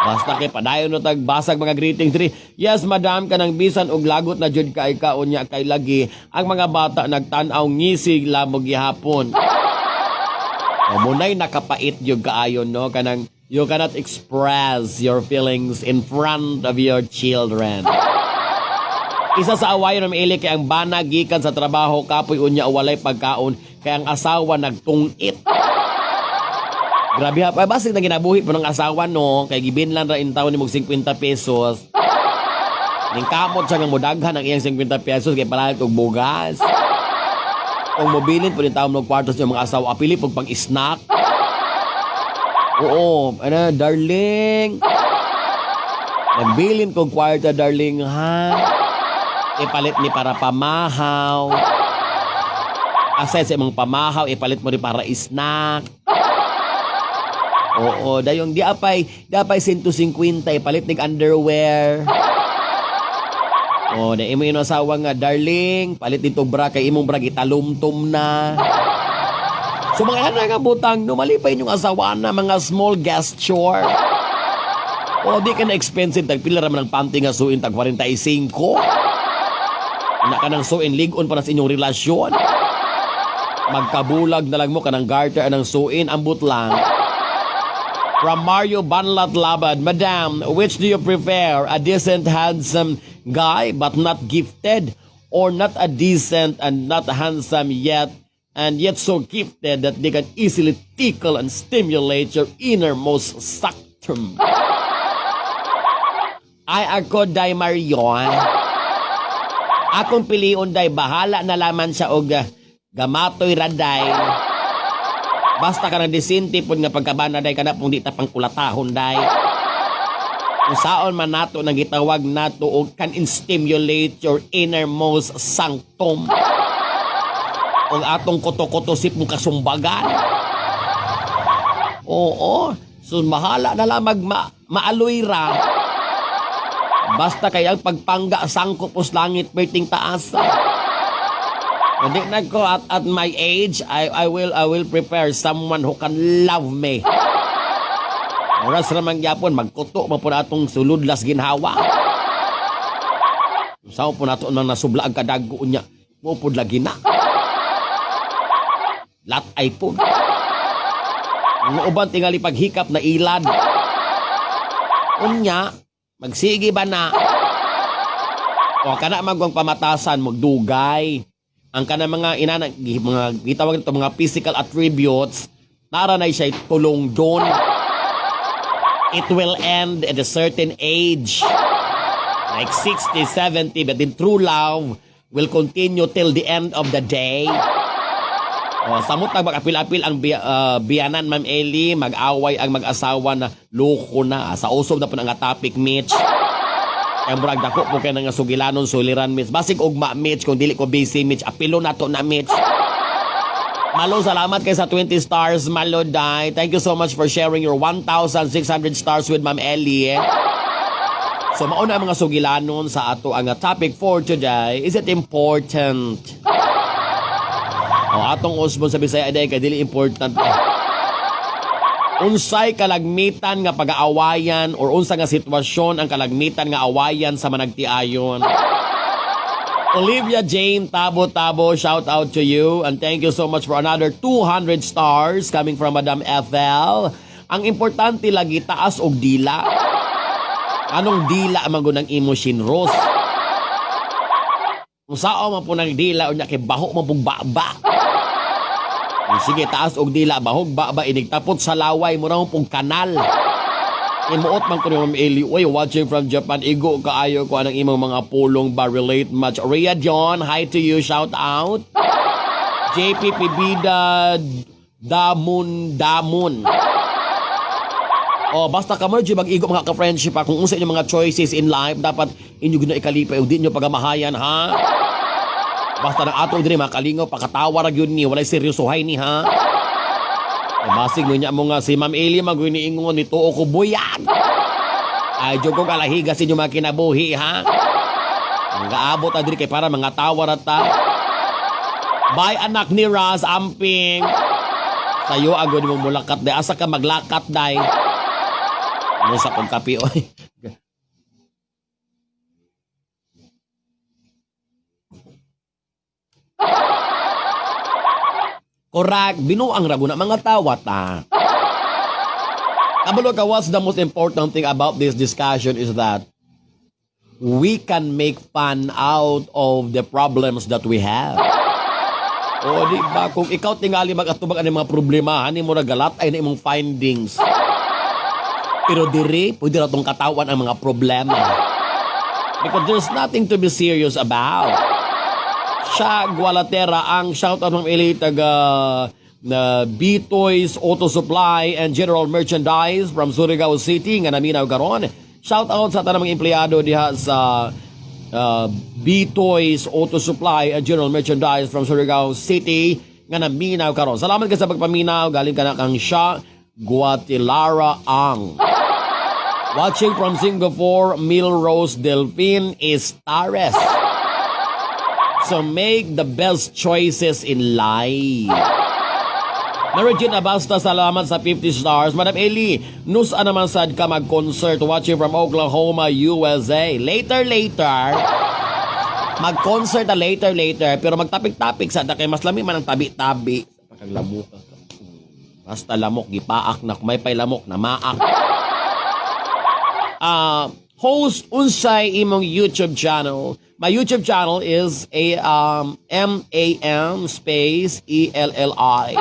Basta kay padayon no tag basag mga greetings diri. Yes, madam, kanang bisan og lagot na jud kay ka unya kay lagi ang mga bata nagtan-aw ngisig lamog gihapon. O munay nakapait jud kaayo no, kanang you cannot express your feelings in front of your children. Isa sa awayon ng ili kay ang bana gikan sa trabaho kapoy unya walay pagkaon kay ang asawa nagtungit. Grabe ha, ay basig na ginabuhi po ng asawa no, kay gibinlan ra in taon ni mog 50 pesos. Ning kamot siya nga modaghan ang iyang 50 pesos kay palayot og bugas. Kung mobilin po din taon og kwartos yung mga asawa, apili pag pang snack. Oo, ano, darling. Nagbilin kog kwarta, darling, ha? Ipalit ni para pamahaw. Aside sa imong pamahaw, ipalit mo rin para snack. Oo, dayong di apay 150 ipalit nig underwear. Oh, na imo yung asawa nga, darling, palit dito bra kay imong bra gitalumtum na. So mga ana nga butang, no, malipay inyong asawa na mga small gesture. O di ka na expensive, tag pila ra man ang panty nga suin, tag 45. Na kanang suin lig-on para sa inyong relasyon. Magkabulag na lang mo kanang garter anang suin, ambot lang. From Mario Banlat Labad, "Madam, which do you prefer? A decent, handsome guy but not gifted? Or not a decent and not handsome yet, and yet so gifted that they can easily tickle and stimulate your innermost sanctum?" Ay, ako day, Mario. Akong piliun day, bahala na laman siya og gamatoy raday. Basta ka ng disente pod nga pagkabana day, kana pong di ta pangkulatahon day. Kung saon man nato nang gitawag nato og can stimulate your innermost sanctum. Og atong koto-koto sip mong kasumbagan. Oo. So mahala na lang mag maaloy ra. Basta kay ang pagpangga sangkop os langit perting taas. Hindi na ko at my age, I will prepare someone who can love me. Oras ra man gyapon magkuto man pud atong sulod las ginhawa. Sao po nato nang nasubla ang kadago niya. Mo pud lagi na. Lat ay po. Ang uban tingali paghikap na ilad. Unya, magsige ba na? O kana magwang pamatasan magdugay. Ang kana mga inana mga gitawag nito mga physical attributes, nara na siya tulong doon. It will end at a certain age. Like 60, 70, but in true love will continue till the end of the day. O, samot na mag-apil-apil ang biyanan, Ma'am Eli, mag-away ang mag-asawa na loko na. Sa usob na po nga topic, Mitch. Kaya murag dako po kay nga sugilanon suliran, Mitch. Basig ugma, Mitch, kung dili ko busy, Mitch, apilo na to na, Mitch. Malo, salamat kay sa 20 stars, Malo Dai. Thank you so much for sharing your 1,600 stars with Ma'am Ellie. So mauna ang mga sugilanon sa ato ang topic for today. Is it important? O atong usbon sa Bisaya day kay dili important. Unsay kalagmitan nga pag-aawayan or unsa nga sitwasyon ang kalagmitan nga awayan sa managtiayon? Olivia Jane Tabo Tabo, shout out to you and thank you so much for another 200 stars coming from Madam FL. Ang importante lagi taas og dila. Anong dila man gud ang imo shinros? Kung sao man po ng dila unya kay baho man pong baba. Sige, taas og dila, bahog baba, inigtapot sa laway, mura mo pong kanal. Imuot man ko ni Ma'am Eli. Uy, watching from Japan. Igo kaayo ko anang imong mga pulong ba relate much. Rhea John, hi to you. Shout out. JP Pibida Damun Damun. Oh, basta ka mo mag-igo, mga ka-friendship ha. Kung unsa inyong mga choices in life, dapat inyo gina ikalipay ug di nyo pagamahayan, ha. Basta na ato diri mga kalingaw, pakatawa ra gyud ni, walay seryosohay ni, ha. Eh, basig mo niya mo nga si Ma'am Eli magoy niingon ni tuo ko buyag. Ay, jud ko kalahiga sa inyo mga kinabuhi, ha. Ang gaabot ta diri kay para mga tawa ra ta. Bye, anak ni Raz Amping. Sayo agod mo mulakat day. Asa ka maglakat day? Ano sa kong kape oy? Correct, binuang ra guna mga tawa ta. Kabalo ka, what's the most important thing about this discussion is that we can make fun out of the problems that we have. O di ba kung ikaw tingali mag-atubag ani mga problema, hani mo ra galat ay na imong findings. Pero diri, pwede ra tong katawan ang mga problema. Because there's nothing to be serious about. Siya, Gualatera, ang shoutout ng Eli taga na B-Toys Auto Supply and General Merchandise from Surigao City nga naminaw karon. Shout out sa tanang mga empleyado diha sa B-Toys Auto Supply and General Merchandise from Surigao City nga naminaw karon. Salamat ka sa pagpaminaw, galing ka na kang siya Guatilara ang. Watching from Singapore, Milrose Delphine Estares. So make the best choices in life. Mary Jean Abasta, salamat sa 50 stars. Madam Eli, nusa naman sad ka mag-concert, watching from Oklahoma, USA. Later, later. Mag-concert na later, later. Pero magtapik-tapik sa kay mas lami man ang tabi-tabi. Paglamok ka. Basta lamok, gipaak na. Kung may pay lamok, na maak. Host, unsay imong YouTube channel? My YouTube channel is a MAM space ELLI.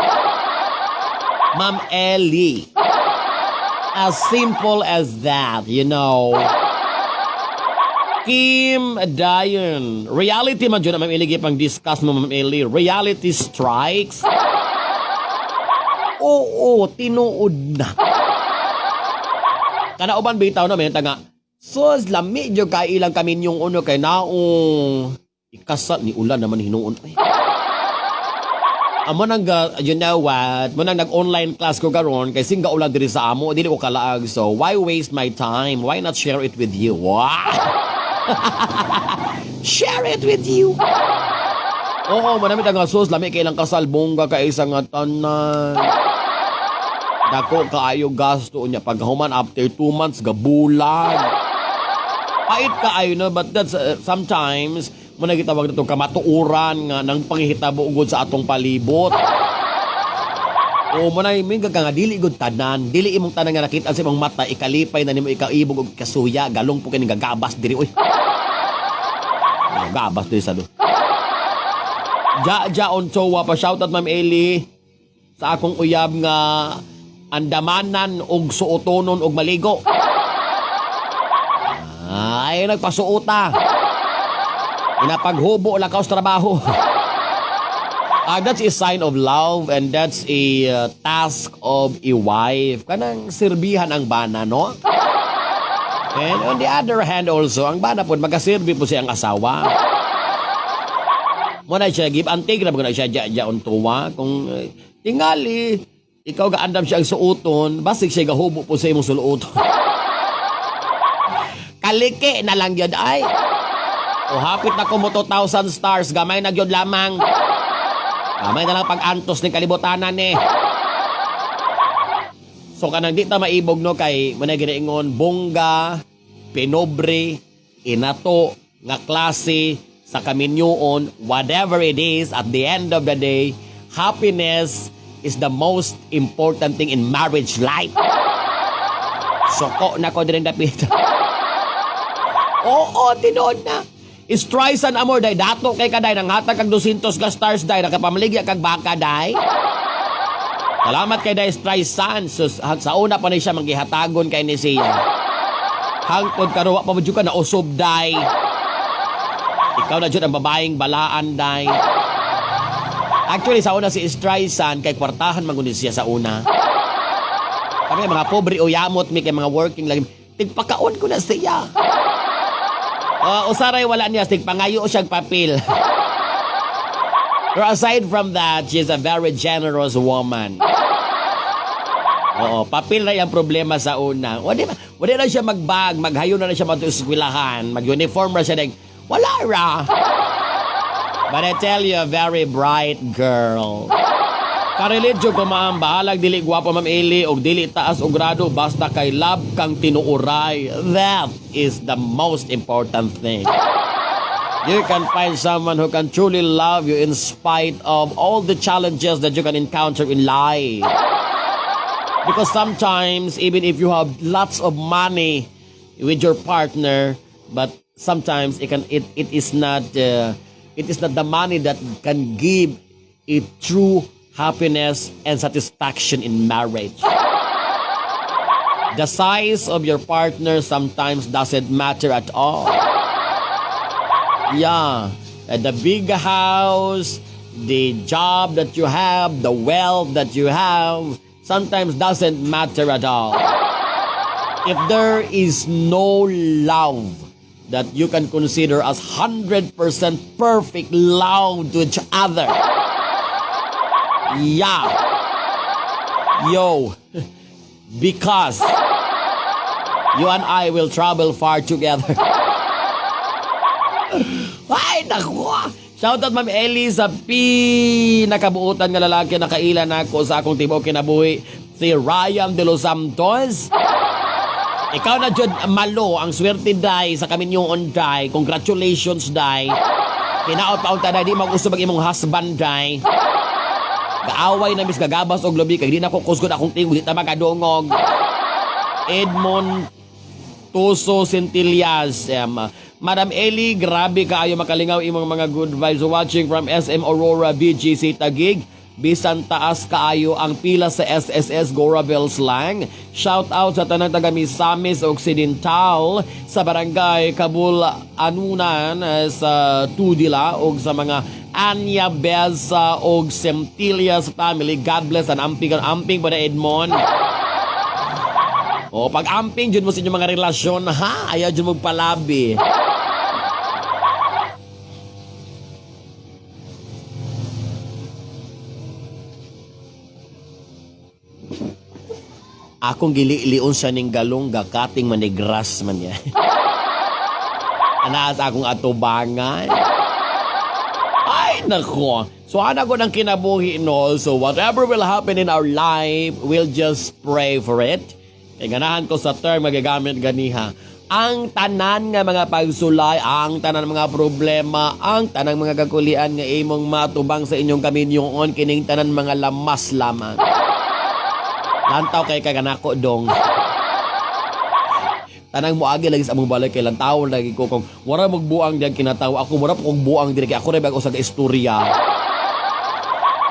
Ma'am Ellie. As simple as that. Kim Dayon. Reality man dyan, Ma'am Ellie, pang discuss mo, Ma'am Ellie. Reality strikes. Oo, tinuod na. Kana uban bitaw na may nga. Sus, lami jud kay ilang kami yung uno kay naong ikasal ni ulan naman hinuon. Ay. Amo nang you know what, mo nang nag-online class ko karon kay singga ulan diri sa amo, dili ko kalaag. So why waste my time? Why not share it with you? Wow! Share it with you. Oo, manamit ang sus, lami kay ilang kasal, bongga ka isang nga tanan. Dako kaayo gasto niya paghuman after 2 months gabulag. Pait kaayo, no, but that's sometimes mo na gitawag na kamatuoran nga nang panghitabo ugod sa atong palibot. O mo na minga ka nga dili gud tanan, dili imong tanan nga nakita sa imong mata ikalipay na nimo, ikaibog og kasuya, galong po kini gabas diri, oy. Gabas diri sa do. Ja ja on chowa pa, shoutout Ma'am Eli sa akong uyab nga andamanan og suotonon og maligo. Ay, nagpasuota. Inapaghubo lakaw sa trabaho. Ah, that's a sign of love and that's a task of a wife. Kanang sirbihan ang bana, no? And on the other hand also, ang bana po, magaserbi po siyang asawa. Mo na siya, give and take na na siya ja, ja on tuwa. Kung tingali, ikaw gaandam siya ang suoton, basig siya gahubo po sa imong suluoton. Kaliki na lang yun, ay. O hapit na ko mo 2,000 stars, gamay na gyud lamang. Gamay na lang pag-antos ni kalibutanan eh. So kanang di ta maibog, no, kay mao na ginaingon bongga, pinobre, inato nga klase sa kaminyoon, whatever it is, at the end of the day, happiness is the most important thing in marriage life. Suko na ko din dapit. Oo, tinuod na. Streisand amor day dato kay kaday nang hatag kag 200 ka stars day, nakapamaligya kag baka day. Salamat kay day Streisand. So, sa una pa ni siya manggihatagon kay ni siya. Hangtod karon wa pa mo jud ka nausob day. Ikaw na jud ang babaeng balaan day. Actually, sa una si Streisand kay kwartahan man gud ni siya sa una. Kami mga pobre o yamot mi kay mga working lagi. Tigpakaon ko na siya. Usaray wala niya, tigpangayo siyang papel. Pero aside from that, she's a very generous woman. Oo, papel na yung problema sa una. Wala, wala na siya magbag, maghayo na na siya mag-eskwelahan, mag-uniform na siya. Deng, wala ra. But I tell you, a very bright girl. Karelidyo ko, ma'am, bahalag dili gwapo, Ma'am Eli, og dili taas og grado, basta kay love kang tinuuray. That is the most important thing. You can find someone who can truly love you in spite of all the challenges that you can encounter in life. Because sometimes, even if you have lots of money with your partner, but sometimes it is not the money that can give a true happiness and satisfaction in marriage. The size of your partner sometimes doesn't matter at all. Yeah, the big house, the job that you have, the wealth that you have, sometimes doesn't matter at all. If there is no love that you can consider as 100% perfect love to each other. Yeah. Yo. Because you and I will travel far together. Ay, naku! Shoutout Ma'am Ellie sa pinakabuutan nga lalaki na kaila nako sa akong tibuok kinabuhi, si Ryan De Los Santos. Ikaw na jud malo ang swerte day sa kaminyoon day. Congratulations day. Hinaot pa unta day di mag-usob ang imong husband day. Gaaway na mis gagabas og lubi kay di na ko kusgon akong tingog, di ta makadungog. Edmond Tuso Centillas. Madam Eli, grabe kaayo makalingaw imong mga good vibes. Watching from SM Aurora, BGC Taguig. Bisan taas kaayo ang pila sa SSS Gora Bells lang. Shout out sa tanang taga Misamis Occidental sa barangay Kabul Anunan sa Tudela og sa mga Anya Beza og Centillas family. God bless and amping amping pa na, Edmond. O, pag amping jud mo sa inyong mga relasyon, ha? Ayaw jud magpalabi. Akong gililion sa ning galong gakating manigras man niya. Ana sa akong atubangan. Ay, Ay, nako. So, ana ko ng kinabuhi, no? So, whatever will happen in our life, we'll just pray for it. Kay ganahan ko sa term magagamit ganiha. Ang tanan nga mga pagsulay, ang tanan mga problema, ang tanang mga kakulian nga imong matubang sa inyong kaminyoon, kining tanan mga lamas lamang. Lantaw kay kaganako dong. Tanang moagi lagi sa among balay kay lantaw lagi ko kung wala magbuang diyan kinatawo ako, mura po kong buang diri kay ako ra ba sa istorya.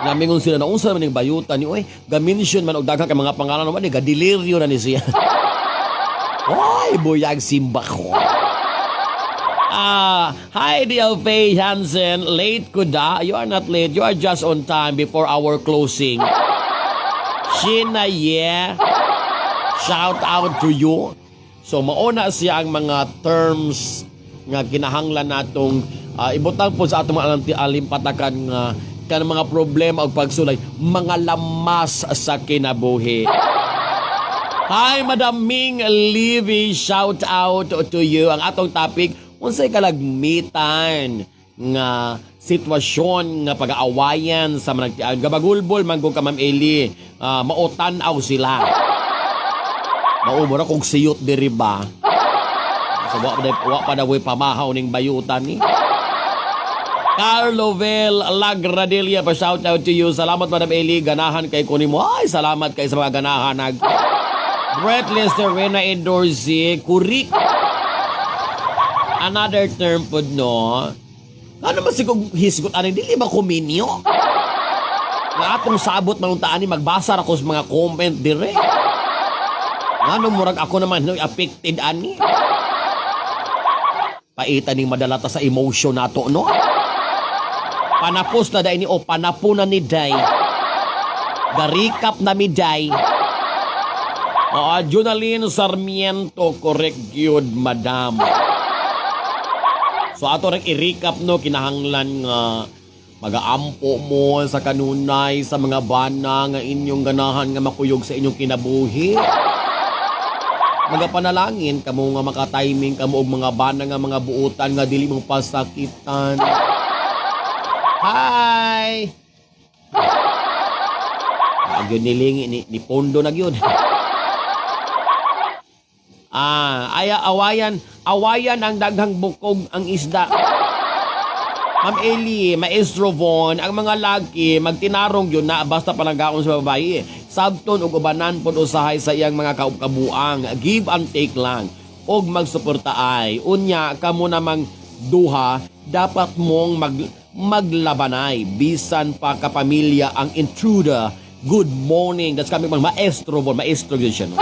Namingon sila na unsa man ning bayutan ni, oy, ga-mention man og daghan kay mga pangalan naman ni gadeliryo na ni siya. Oy, buyag simba ko. Ah, hi dear Faye Hansen, late ko da. You are not late. You are just on time before our closing. Sheena, yeah. Shout out to you. So mauna siya ang mga terms nga kinahanglan natong ibutang po sa atong mga alimpatakan nga kanang mga problema og pagsulay, mga lamas sa kinabuhi. Hi, Madam Ming Levy, shout out to you. Ang atong topic, unsay kalagmitan nga sitwasyon nga pag-aawayan sa managtian. Gabagulbol man ka, Ma'am Eli, mautan-aw sila. Mao mura kog siyot diri ba? So, wa pa daw pamahaw ning bayutan ni. Carlo Vel Lagradilla pa, shout out to you. Salamat, Madam Eli, ganahan kay kunin mo. Ay, salamat kay sa mga ganahan. Nag Brett Lester Rena Endorsi, kurik. Another term pod, no. Ano man si kog hisgot ani, dili ba kuminyo? Nga atong sabot man unta ani, magbasa ra ko sa mga comment dire. Ngano murag ako naman no affected ani? Paitan ning madala ta sa emotion nato, no? Panapos na day ni o panapo na ni day. Garikap na mi day. Oo, Junaline Sarmiento, correct yun, madam. So ato rin i-recap, no, kinahanglan nga magaampo mo sa kanunay sa mga bana nga inyong ganahan nga makuyog sa inyong kinabuhi. Magapanalangin kamo nga maka-timing kamo og mga bana nga mga buutan nga dili mo pasakitan. Hi! Agyon nilingi ni Pondo na gyud. Ah, aya awayan, awayan ang daghang bukog ang isda. Ma'am Eli, Maestro Von, ang mga laki magtinarong yun na basta panagaon sa babae. Sabton og ubanan pod usahay sa iyang mga kabuang. Give and take lang. Og magsuporta ay. Unya, kamo namang duha, dapat mong maglabanay. Bisan pa kapamilya ang intruder. Good morning. That's coming from Maestro Von. Maestro yun siya, no?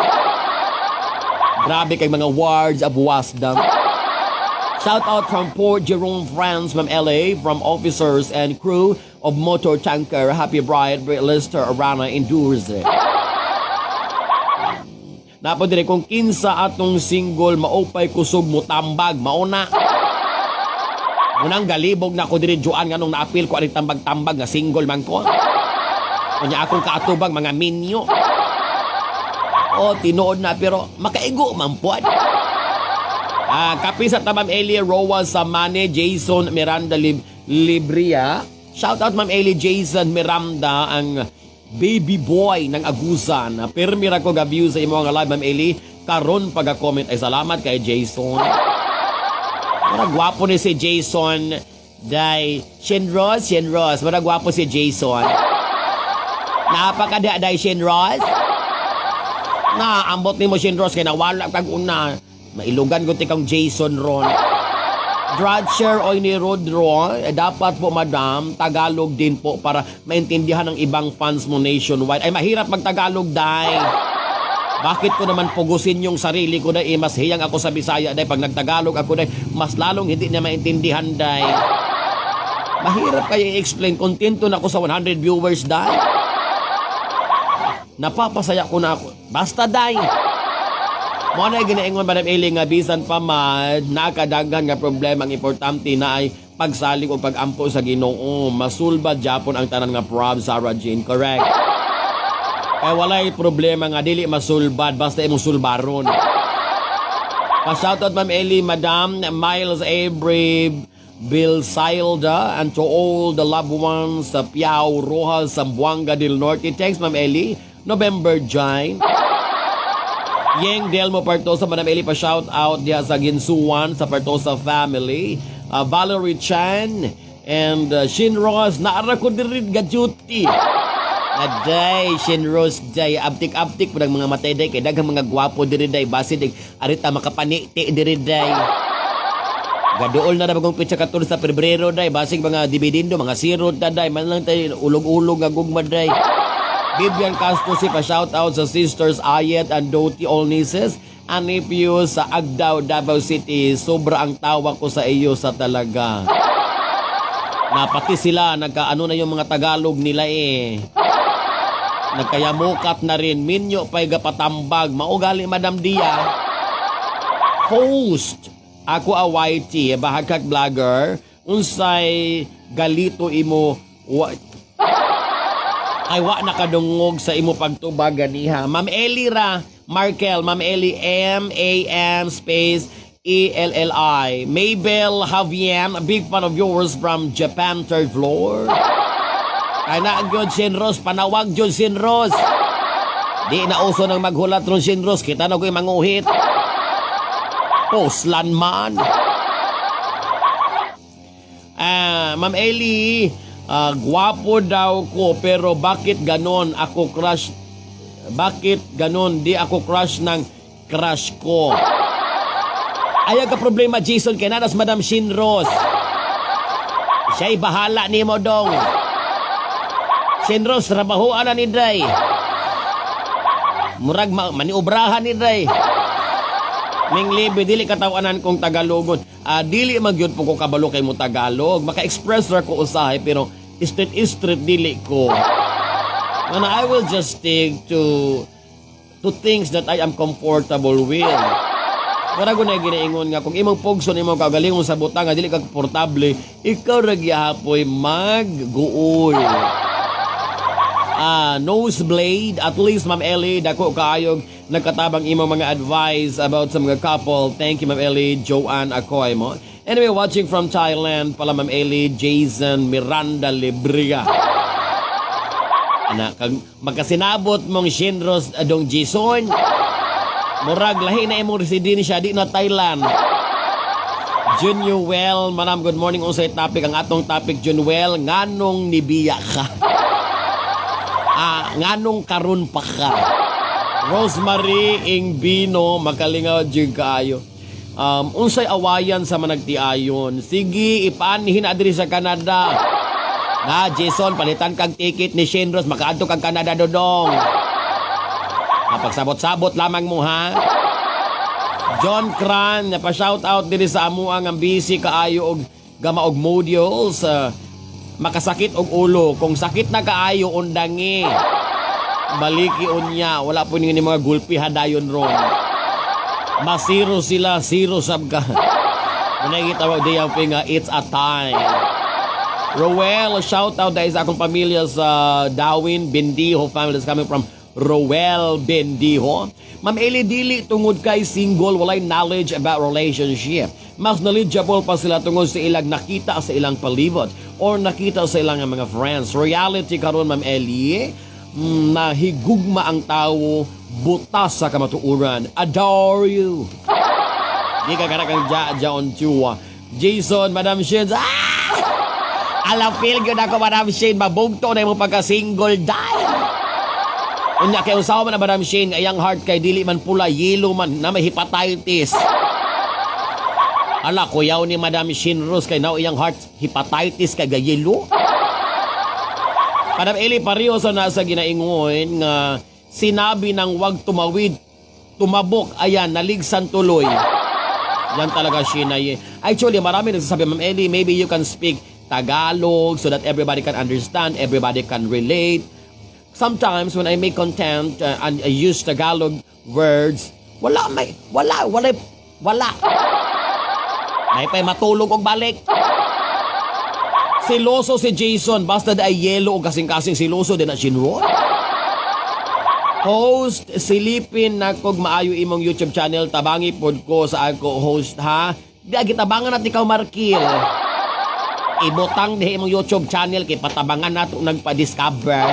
Grabe kay mga words of wisdom. Shout out from Port Jerome, France, Ma'am LA, from officers and crew of motor tanker Happy Bride, Brit Lister, Arana, Endurance. Napo dire kung kinsa atong single maupay kusog mo tambag mauna. Munang galibog na ko diri juan nganong naapil ko ani tambag-tambag nga single man ko. Unya akong kaatubang mga minyo. O tinuod na pero makaigo man pod. Ah, kape sa ta, Ma'am Eli Roa Samane, Jason Miranda Libria. Shout out, Ma'am Eli, Jason Miranda, ang baby boy ng Agusan. Pirmi ra ko ga-view sa imo nga live, Ma'am Eli. Karon pag-comment ay salamat kay Jason. Mura gwapo ni si Jason. Day, Shen Rose, Shen Rose. Mura gwapo si Jason. Napakada day Shen Rose. Na, ambot nimo Shen Rose kay nawala kag una. Mailugan ko tikang Jason ron. Dratcher oy ni Rodro, eh, dapat po madam, Tagalog din po para maintindihan ng ibang fans mo nationwide. Ay, mahirap magtagalog, day. Bakit ko naman pugusin yung sarili ko na eh, mas hiyang ako sa Bisaya, day. Pag nagtagalog ako, day, mas lalong hindi niya maintindihan, day. Mahirap kayo i-explain. Kontento na ako sa 100 viewers, day. Napapasaya ko na ako. Basta, day. Mo na ginaingon, Madam Eli, nga bisan pa man nakadaghan nga problema, ang importante na ay pagsalig o pagampo sa Ginoo. Masulbad japon ang tanan nga prob, Sarah Jane, correct. Kay walay problema nga dili masulbad basta imong sulbaron. Pa-shoutout, Ma'am Eli, Madam Miles Avery Bilsailda, and to all the loved ones sa Piao, Rojas, Zamboanga del Norte. Thanks, Ma'am Ellie. November Jane. Yeng Delmo Partosa, Madam Eli, pa shout out diha sa Ginsuan, sa Partosa family. Valerie Chan and Shin Ross, naara ko diri ga duty. Aday, Shin Rose day, abtik-abtik po ng mga matay day, kay daghang mga gwapo diri day, basi day, arita makapaniti diri day. Gaduol na na bagong petsa 14 sa Pebrero day, basig mga dividendo, mga sirot na day, man lang tayo ulog-ulog nga gugma day. Vivian Castro si pa shout out sa sisters Ayet and Doti, all nieces and nephews sa Agdao, Davao City. Sobra ang tawa ko sa iyo sa talaga. Napati sila, nagkaano na yung mga Tagalog nila eh. Nagkayamukat na rin. Minyo pa'y gapatambag. Maugali, Madam Dia. Host. Ako a YT, bahagkak vlogger. Unsay galito imo wa, ay wa nakadungog sa imo pagtubag ganiha. Ma'am Eli ra, Markel, Ma'am Eli, M A M space E L L I. Mabel Javier, a big fan of yours from Japan, third floor. Kay na gyud Shin Rose, panawag gyud Shin Rose. Di na uso nang maghulat ron, Shin Rose, kita na ko'y manguhit. Poslan man. Ah, Ma'am Eli, gwapo daw ko pero bakit ganon ako crush, bakit ganon di ako crush ng crush ko? Ayaw ka problema, Jason, kay nanas Madam Shinros. Siya'y bahala nimo dong. Shinros, trabahoan na ni Dray. Murag maniubrahan ni Dray. Ning libe, dili katawanan kong Tagalogon. Ah, dili magyud po ko kabalo kay mo Tagalog. Maka-express ra ko usahay pero street street dili ko. And I will just stick to things that I am comfortable with. Wala ko na ginaingon nga kung imong pugson imong kagalingon sa butang nga dili ka komportable, ikaw ra gihapoy magguol. Ah, nosebleed, at least, Ma'am Ellie, dako kaayog nagkatabang imong mga advice about sa mga couple. Thank you, Ma'am Ellie. Joanne Akoy mo. Anyway, watching from Thailand pala, Ma'am Ellie, Jason Miranda Libria. Ana, kag magkasinabot mong Shinros adong Jason. Murag lahi na imong residensya, di na Thailand. Junuel, Madam, good morning. Unsay topic ang atong topic, Junuel? Nganong nibiya ka? Ah, nganong karon pa ka? Rosemary Ingbino, makalingaw jud kaayo. Unsay awayan sa managtiayon? Sige, ipaanhin na diri sa Canada. Na, Jason, palitan kag ticket ni Shane Rose, makaadto kag Canada, dodong. Napagsabot-sabot lamang mo, ha? John Cran, pa-shout out diri sa amuang ang busy kaayo og gama og modules, makasakit og ulo. Kung sakit na kaayo, undangi. Baliki unya, wala po ni mga gulpi hadayon ron. Masiro sila, zero sab ka. Manay gitawag diya nga it's a time. Roel, shout out dahil sa akong pamilya sa Darwin Bendijo family is coming from Roel Bendijo. Ma'am Eli, dili tungod kay single, walay knowledge about relationship. Mas knowledgeable pa sila tungod sa ilang nakita sa ilang palibot or nakita sa ilang mga friends. Reality karon, Ma'am Eli, nahigugma ang tao butas sa kamatuoran. Adore you. Di ka kang ja ja on chua. Jason, Madam Shins, ah! Alam, feel good ako, Madam Shane. Mabugto na imong pagka-single dahil. Unya kay usawa man na Madam Shane, nga iyang heart kay dili man pula, yellow man, na may hepatitis. Ala, kuyaw ni Madam Shane Rose kay now iyang heart hepatitis kay gayelo. Madam Eli, pareho sa nasa ginaingon nga sinabi ng wag tumawid, tumabok, ayan, naligsan tuloy. Yan talaga, Shinay. Actually, marami nagsasabi, "Ma'am Eli, maybe you can speak Tagalog so that everybody can understand, everybody can relate." Sometimes when I make content and I use Tagalog words, wala may, wala, wala, wala. May pa'y matulog og balik. Siloso si Jason, basta da ay yelo o kasing-kasing siloso din na Shinro. Host, silipin na kog maayo imong YouTube channel, tabangi pod ko sa ako, host, ha. Di gitabangan at ikaw, Markil. Ibutang diha imong YouTube channel kay patabangan nato nagpa-discover.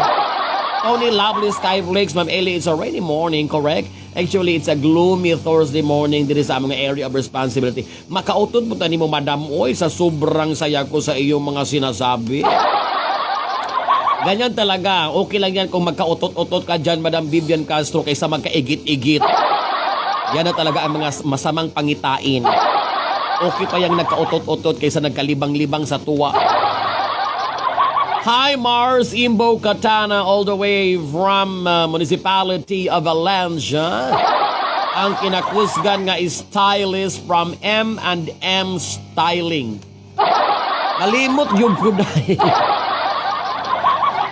Tony Lovely Skyflakes, Ma'am Ellie, it's a rainy morning, correct? Actually, it's a gloomy Thursday morning diri sa among area of responsibility. Makautod mo tani mo, Madam Oy, sa sobrang saya ko sa iyong mga sinasabi. Ganyan talaga. Okay lang yan kung magkautot-utot ka dyan, Madam Vivian Castro, kaysa magkaigit-igit. Yan na talaga ang mga masamang pangitain. Okay pa yung nagkautot-utot kaysa nagkalibang-libang sa tuwa. Hi, Mars Imbo Katana, all the way from Municipality of Valencia. Ang kinakusgan nga stylist from M and M Styling. Kalimot yung kuday.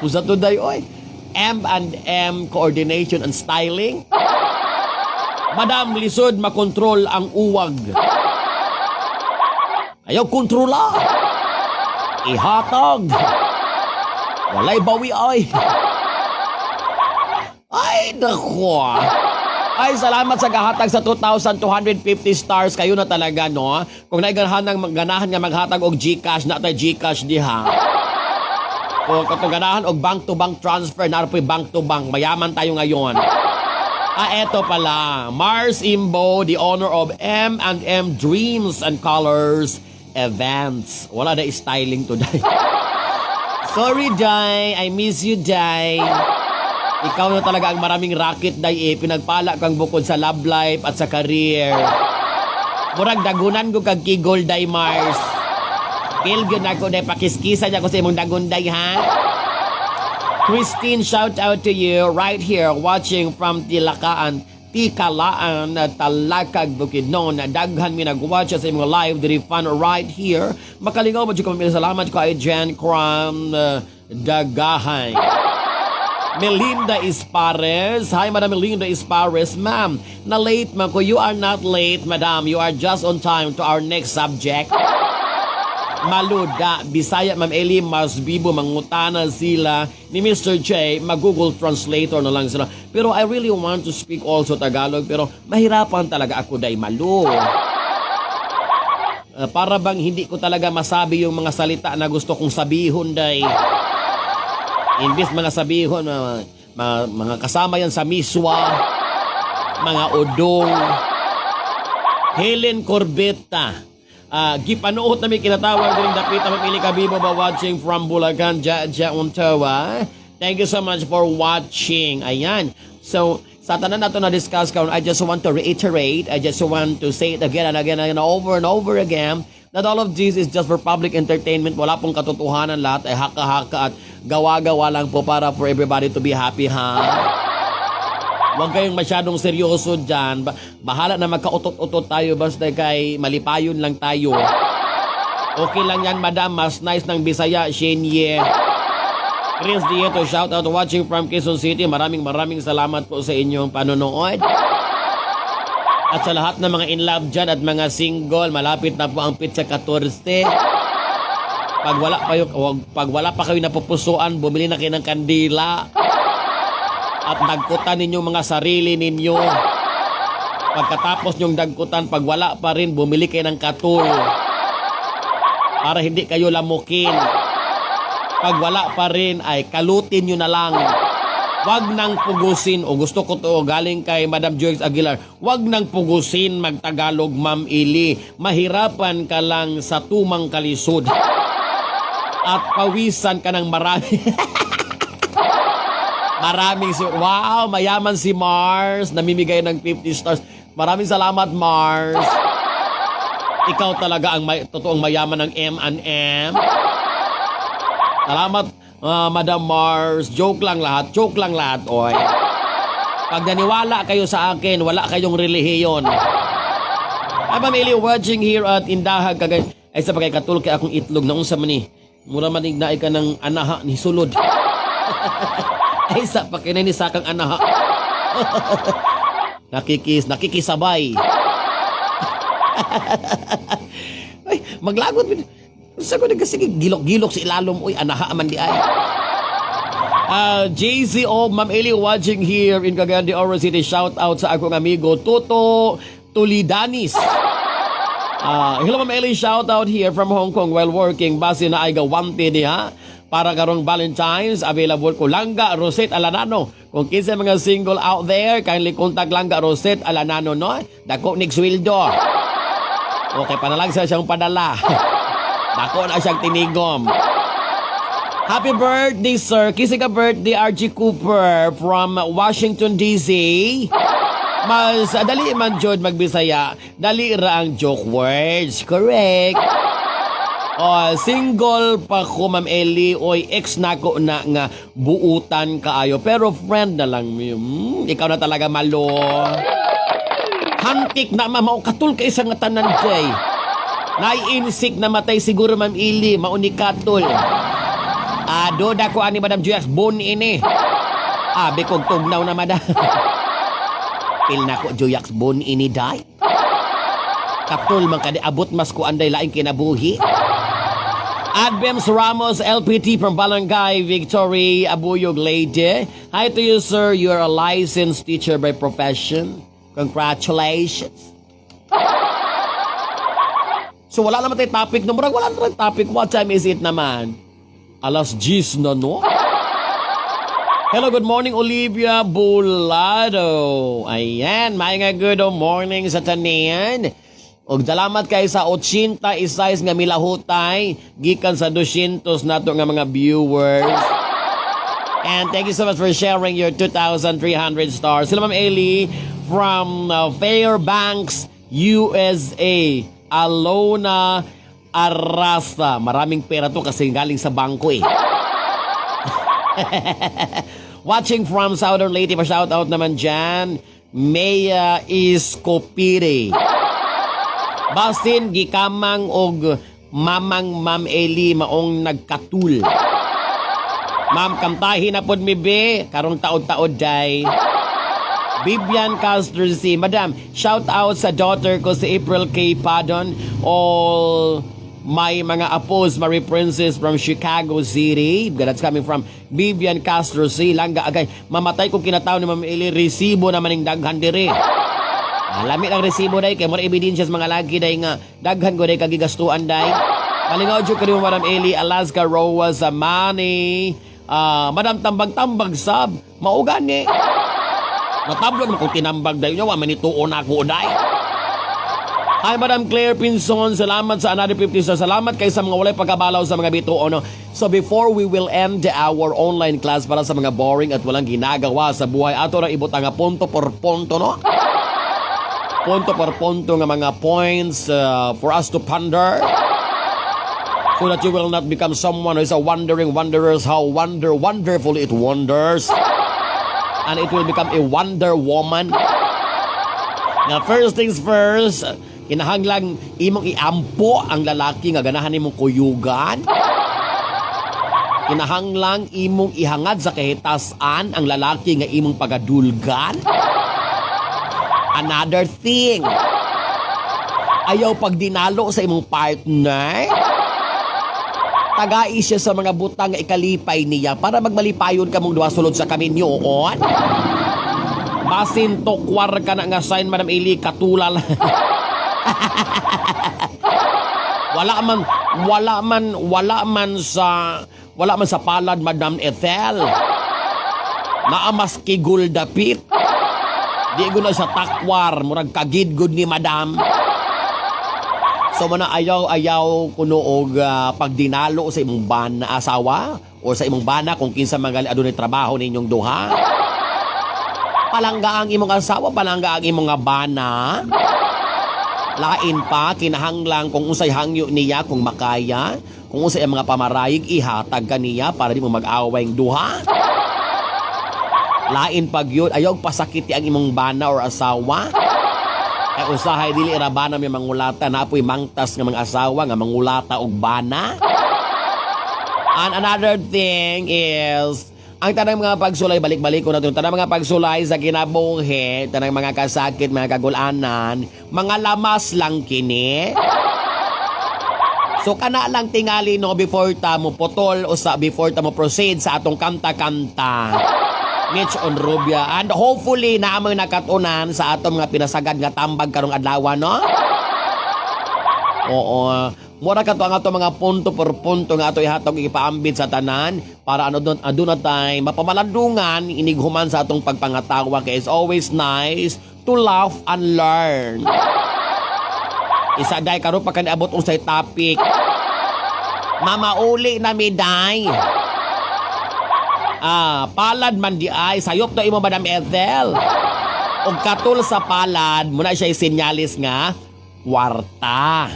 Usa to day, oy. M and M Coordination and Styling. Madam, lisod makontrol ang uwag. Ayaw kontrola. Ihatag. Walay bawi ay. Ay, nako. Ay, salamat sa gahatag sa 2,250 stars. Kayo na talaga, no? Kung naiganahan ganahan nga maghatag og GCash, na tay GCash diha. Kung katong ganahan og bank to bank transfer, naa po'y bank to bank. Mayaman tayo ngayon. Ah, eto pala. Mars Imbo, the owner of M and M Dreams and Colors Events. Wala na styling today. Sorry, Jai. I miss you, Jai. Ikaw na talaga ang maraming racket, Day, eh. Pinagpala kang bukod sa love life at sa career. Murag dagunan ko kag kigol, Day Mars. Kill gyud ako, Day. Pakiskisa niya ko sa imong dagun, Day, ha? Christine, shout out to you right here watching from Tilakaan, Tikalaan, Talakag, Bukidnon. Daghan mi nag-watch sa imong live diri fun right here. Makalingaw mo jud kami. Salamat kay Jen Cram Dagahay. Melinda Ispares. Hi, Madam Melinda Ispares. Ma'am, na late man ko. You are not late, madam. You are just on time to our next subject. Maluda, Bisaya, Ma'am Eli, mas bibo, mangutana sila ni Mr. J, mag-Google Translator na lang sila. Pero I really want to speak also Tagalog, pero mahirapan talaga ako, day Malu. Para bang hindi ko talaga masabi yung mga salita na gusto kong sabihon, day. Imbis mga sabihon, mga kasama yan sa miswa, mga udong. Helen Corbetta. Ah, gipanuot na may kinatawag din dapita mamili kabibo ba watching from Bulacan, Ja Ja Untawa. Thank you so much for watching. Ayan. So, sa tanan nato na discuss karon, I just want to reiterate, I just want to say it again and again and over and over again that all of this is just for public entertainment. Wala pong katotohanan, lahat ay haka-haka at gawa-gawa lang po para for everybody to be happy, ha? Huwag kayong masyadong seryoso dyan. Bahala na magkautot-utot tayo basta kay malipayon lang tayo. Okay lang yan, madam. Mas nice ng Bisaya, Shenye. Chris Dieto, shout out watching from Quezon City. Maraming maraming salamat po sa inyong panonood. At sa lahat ng mga in love dyan at mga single, malapit na po ang petsa 14. Pag wala pa kayo napupusuan, bumili na kayo ng kandila. At dagkutan ninyo mga sarili ninyo. Pagkatapos nyong dagkutan, pag wala pa rin, bumili kayo ng katul. Para hindi kayo lamukin. Pag wala pa rin, ay kalutin nyo na lang. Wag nang pugusin, o gusto ko to, galing kay Madam Joyce Aguilar, wag nang pugusin magtagalog, Ma'am Ili. Mahirapan ka lang sa tumang kalisod. At pawisan ka ng marami. Maraming si Wow, mayaman si Mars, namimigay ng 50 stars. Maraming salamat, Mars. Ikaw talaga ang totoong mayaman ng M&M. Salamat, Madam Mars. Joke lang lahat. Joke lang lahat, oy. Pag naniwala kayo sa akin, wala kayong relihiyon. Ay, pamilya, watching here at Indahag kagay. Ay, sa pagkay katul kay akong itlog na unsa man ni. Mura man naay ka ng anaha ni sulod. Ay, sa pakinay ni sakang anaha. Nakikisabay. Ay, maglagot. Sa ko sige, gilok-gilok sa ilalom. Uy, anaha man di ay. JCO, Ma'am Eli watching here in Cagayan de Oro City. Shout out sa akong amigo, Toto Tulidanis. Hello, Ma'am Ellie, shout out here from Hong Kong while working. Basi naay gawante diha. Para karong Valentine's, available ko Langga Rosette Alanano. Kung kinsa mga single out there, kindly contact Langga Rosette Alanano, no? Dako nig sweldo. Okay, panalagsa siyang padala. Dako na siyang tinigom. Happy birthday, sir. Kinsa ka birthday, RG Cooper from Washington, D.C. Mas dali man jud magbisaya. Dali ra ang joke words. Correct. Oh, single pa ko, Ma'am Ellie. Oy, ex nako na nga buutan kaayo. Pero friend na lang mi. Ikaw na talaga, malo. Hantik na, ma'am. Mao katul kay isang tanan, Jay. Nai-insik na matay siguro, Ma'am Eli. Mauni katul. Ado da ko ani Madam Juyas bon ini. Abi kog tugnaw na, madam. Feel na ko Juyax bon ini day. Katul man kadi abot mas ko anday laing kinabuhi. Adbems Ramos, LPT from Barangay Victory, Abuyog, Leyte. Hi to you, sir. You're a licensed teacher by profession. Congratulations. So wala naman tayo topic. No, murag wala naman topic. What time is it naman? Alas 10 na, no? Hello, good morning, Olivia Bulado. Ayan, may nga good morning sa tanan. Og salamat kay sa 86 nga milahutay gikan sa 200 nato nga mga viewers. And thank you so much for sharing your 2,300 stars. Sila Ma'am Ellie from Fairbanks, USA. Alona Arasa. Maraming pera to kasi galing sa bangko eh. Watching from Southern Leyte, pa shout out naman dyan. Maya Iskopire. Basin gikamang og mamang Ma'am Eli maong nagkatul. Ma'am, kamtahi na pod mi be karong taod-taod day. Vivian Castro C. Madam, shout out sa daughter ko si April K. Padon. All my mga apos, Marie Princess from Chicago City. That's coming from Vivian Castro C. Langga agay. Mamatay kong kinataw ni Ma'am Eli, resibo naman ning daghan dire. Ah, lami lang resibo day kay mura ebidensya sa mga lagi day nga daghan ko day kagigastuan day. Malingaw jud kaniyo, Madam Eli Alaska Roa Zamani. Ah, Madam Tambag-tambag sab. Mao gani. Natablo naman kung tinambag dayo niya, wa man ituon ako day. Hi, Madam Claire Pinson. Salamat sa another 50 stars. Salamat kay sa mga walay pagkabalaw sa mga bituon. No? So before we will end our online class para sa mga boring at walang ginagawa sa buhay, ato ra ibutang nga punto por punto, no? Punto por punto nga mga points for us to ponder so that you will not become someone who is a wondering wonderers how wonder wonderful it wonders and it will become a wonder woman. Now, first things first, kinahanglan imong iampo ang lalaki nga ganahan nimong kuyugan. Kinahanglang imong ihangad sa kahitasan ang lalaki nga imong pagadulgan. Another thing, ayaw pagdinalo sa imong partner. Tagai siya sa mga butang nga ikalipay niya para magmalipayon ka mong duha sulod sa kaminyoon. Basin tokwar ka na nga sign, Madam Eli, katulal. Wala man sa palad, Madam Ethel. Naamas kigul dapit. Di ko na sa takwar, murag kagid ni Madam. So mana ayaw ayaw kuno og pagdinalo sa imong bana asawa o sa imong bana kung kinsa man gali adunay trabaho ninyong duha. Palangga ang imong asawa, palangga ang imong nga bana. Lain pa, kinahanglang kung unsay hangyo niya, kung makaya, kung unsay ang mga pamarayig, ihatag ka niya para di mo mag-away ang duha. Lain pag yun, ayaw pasakiti ang imong bana or asawa. Kay usahay dili ra bana may mangulata, napoy mangtas nga mga asawa nga mangulata og bana. And another thing is, ang tanang mga pagsulay, balik-balik ko na ito, tanang mga pagsulay sa kinabuhi, tanang mga kasakit, mga kagulanan, mga lamas lang kini. So kana lang tingali, no, before ta mo putol o sa before ta mo proceed sa atong kanta-kanta. Mitch Onrubia, and hopefully na amoy nakatunan sa atong mga pinasagad nga tambag karong adlaw, no? Oo. Mura ka to ang ato mga punto por punto nga ato ihatag, ipaambit sa tanan para ano doon aduna tay mapamalandungan inighuman sa atong pagpangatawa, kay it's always nice to laugh and learn. Isa day, karon pa kani abot unsay topic. Mamauli na mi day. Ah, palad man di ay sayop to imo, Madam Ethel. Og katul sa palad, muna siya sinyalis nga kwarta.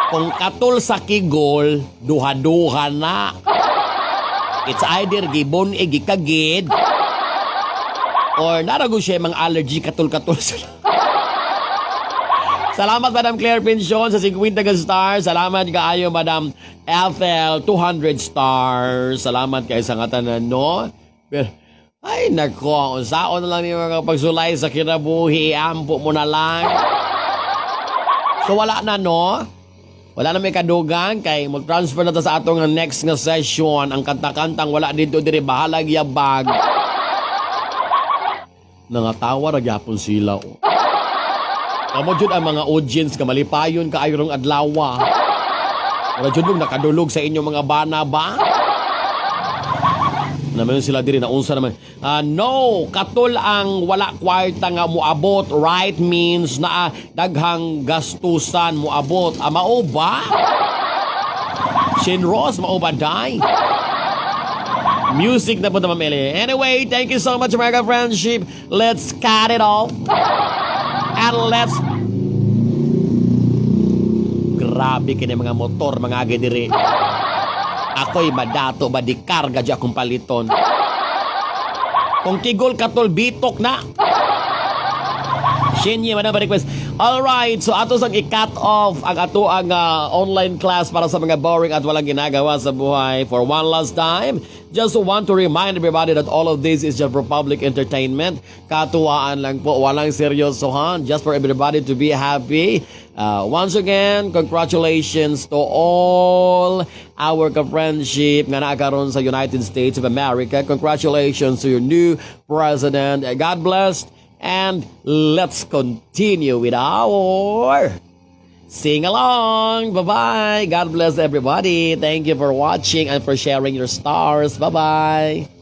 Kung katul sa kigol, duha-duha na. It's either gibon e gikagid or narago siya mga allergy katul-katul sa. Salamat, Madam Claire Pension, sa 50 ka stars. Salamat kaayo, Madam Ethel, 200 stars. Salamat kay sa nga tanan, no? Pero, ay nako, unsaon na lang ni mga pagsulay sa kinabuhi, ampo mo na lang. So wala na, no? Wala na may kadugang kay mag-transfer na ta sa atong next nga session, ang kanta-kantang wala dito diri, bahalag yabag. Nangatawa ra gyapon sila. Oh. Kamo jud ang mga audience nga malipayon kaayo rong adlaw. Wala jud mong nakadulog sa inyong mga bana ba? Naman sila diri na unsa naman. Ah, no, katul ang wala kwarta nga muabot, right, means na daghang gastusan muabot. Ah, mao ba? Shin Ross, mao ba day? Music na po na mamili. Anyway, thank you so much, America Friendship. Let's cut it off. And let's. Grabe kini mga motor mga agi diri. Ako'y madato ba di karga di akong paliton. Kung kigol katol, bitok na. Shinyi, man ang request. Alright, so ato sang i-cut off ang ato ang online class para sa mga boring at walang ginagawa sa buhay. For one last time, just want to remind everybody that all of this is just for public entertainment. Katuwaan lang po, walang seryosohan. Just for everybody to be happy. Once again, congratulations to all our ka-friendship nga naa karon sa United States of America. Congratulations to your new president. God bless. And let's continue with our sing along. Bye bye. God bless everybody. Thank you for watching and for sharing your stars. Bye bye.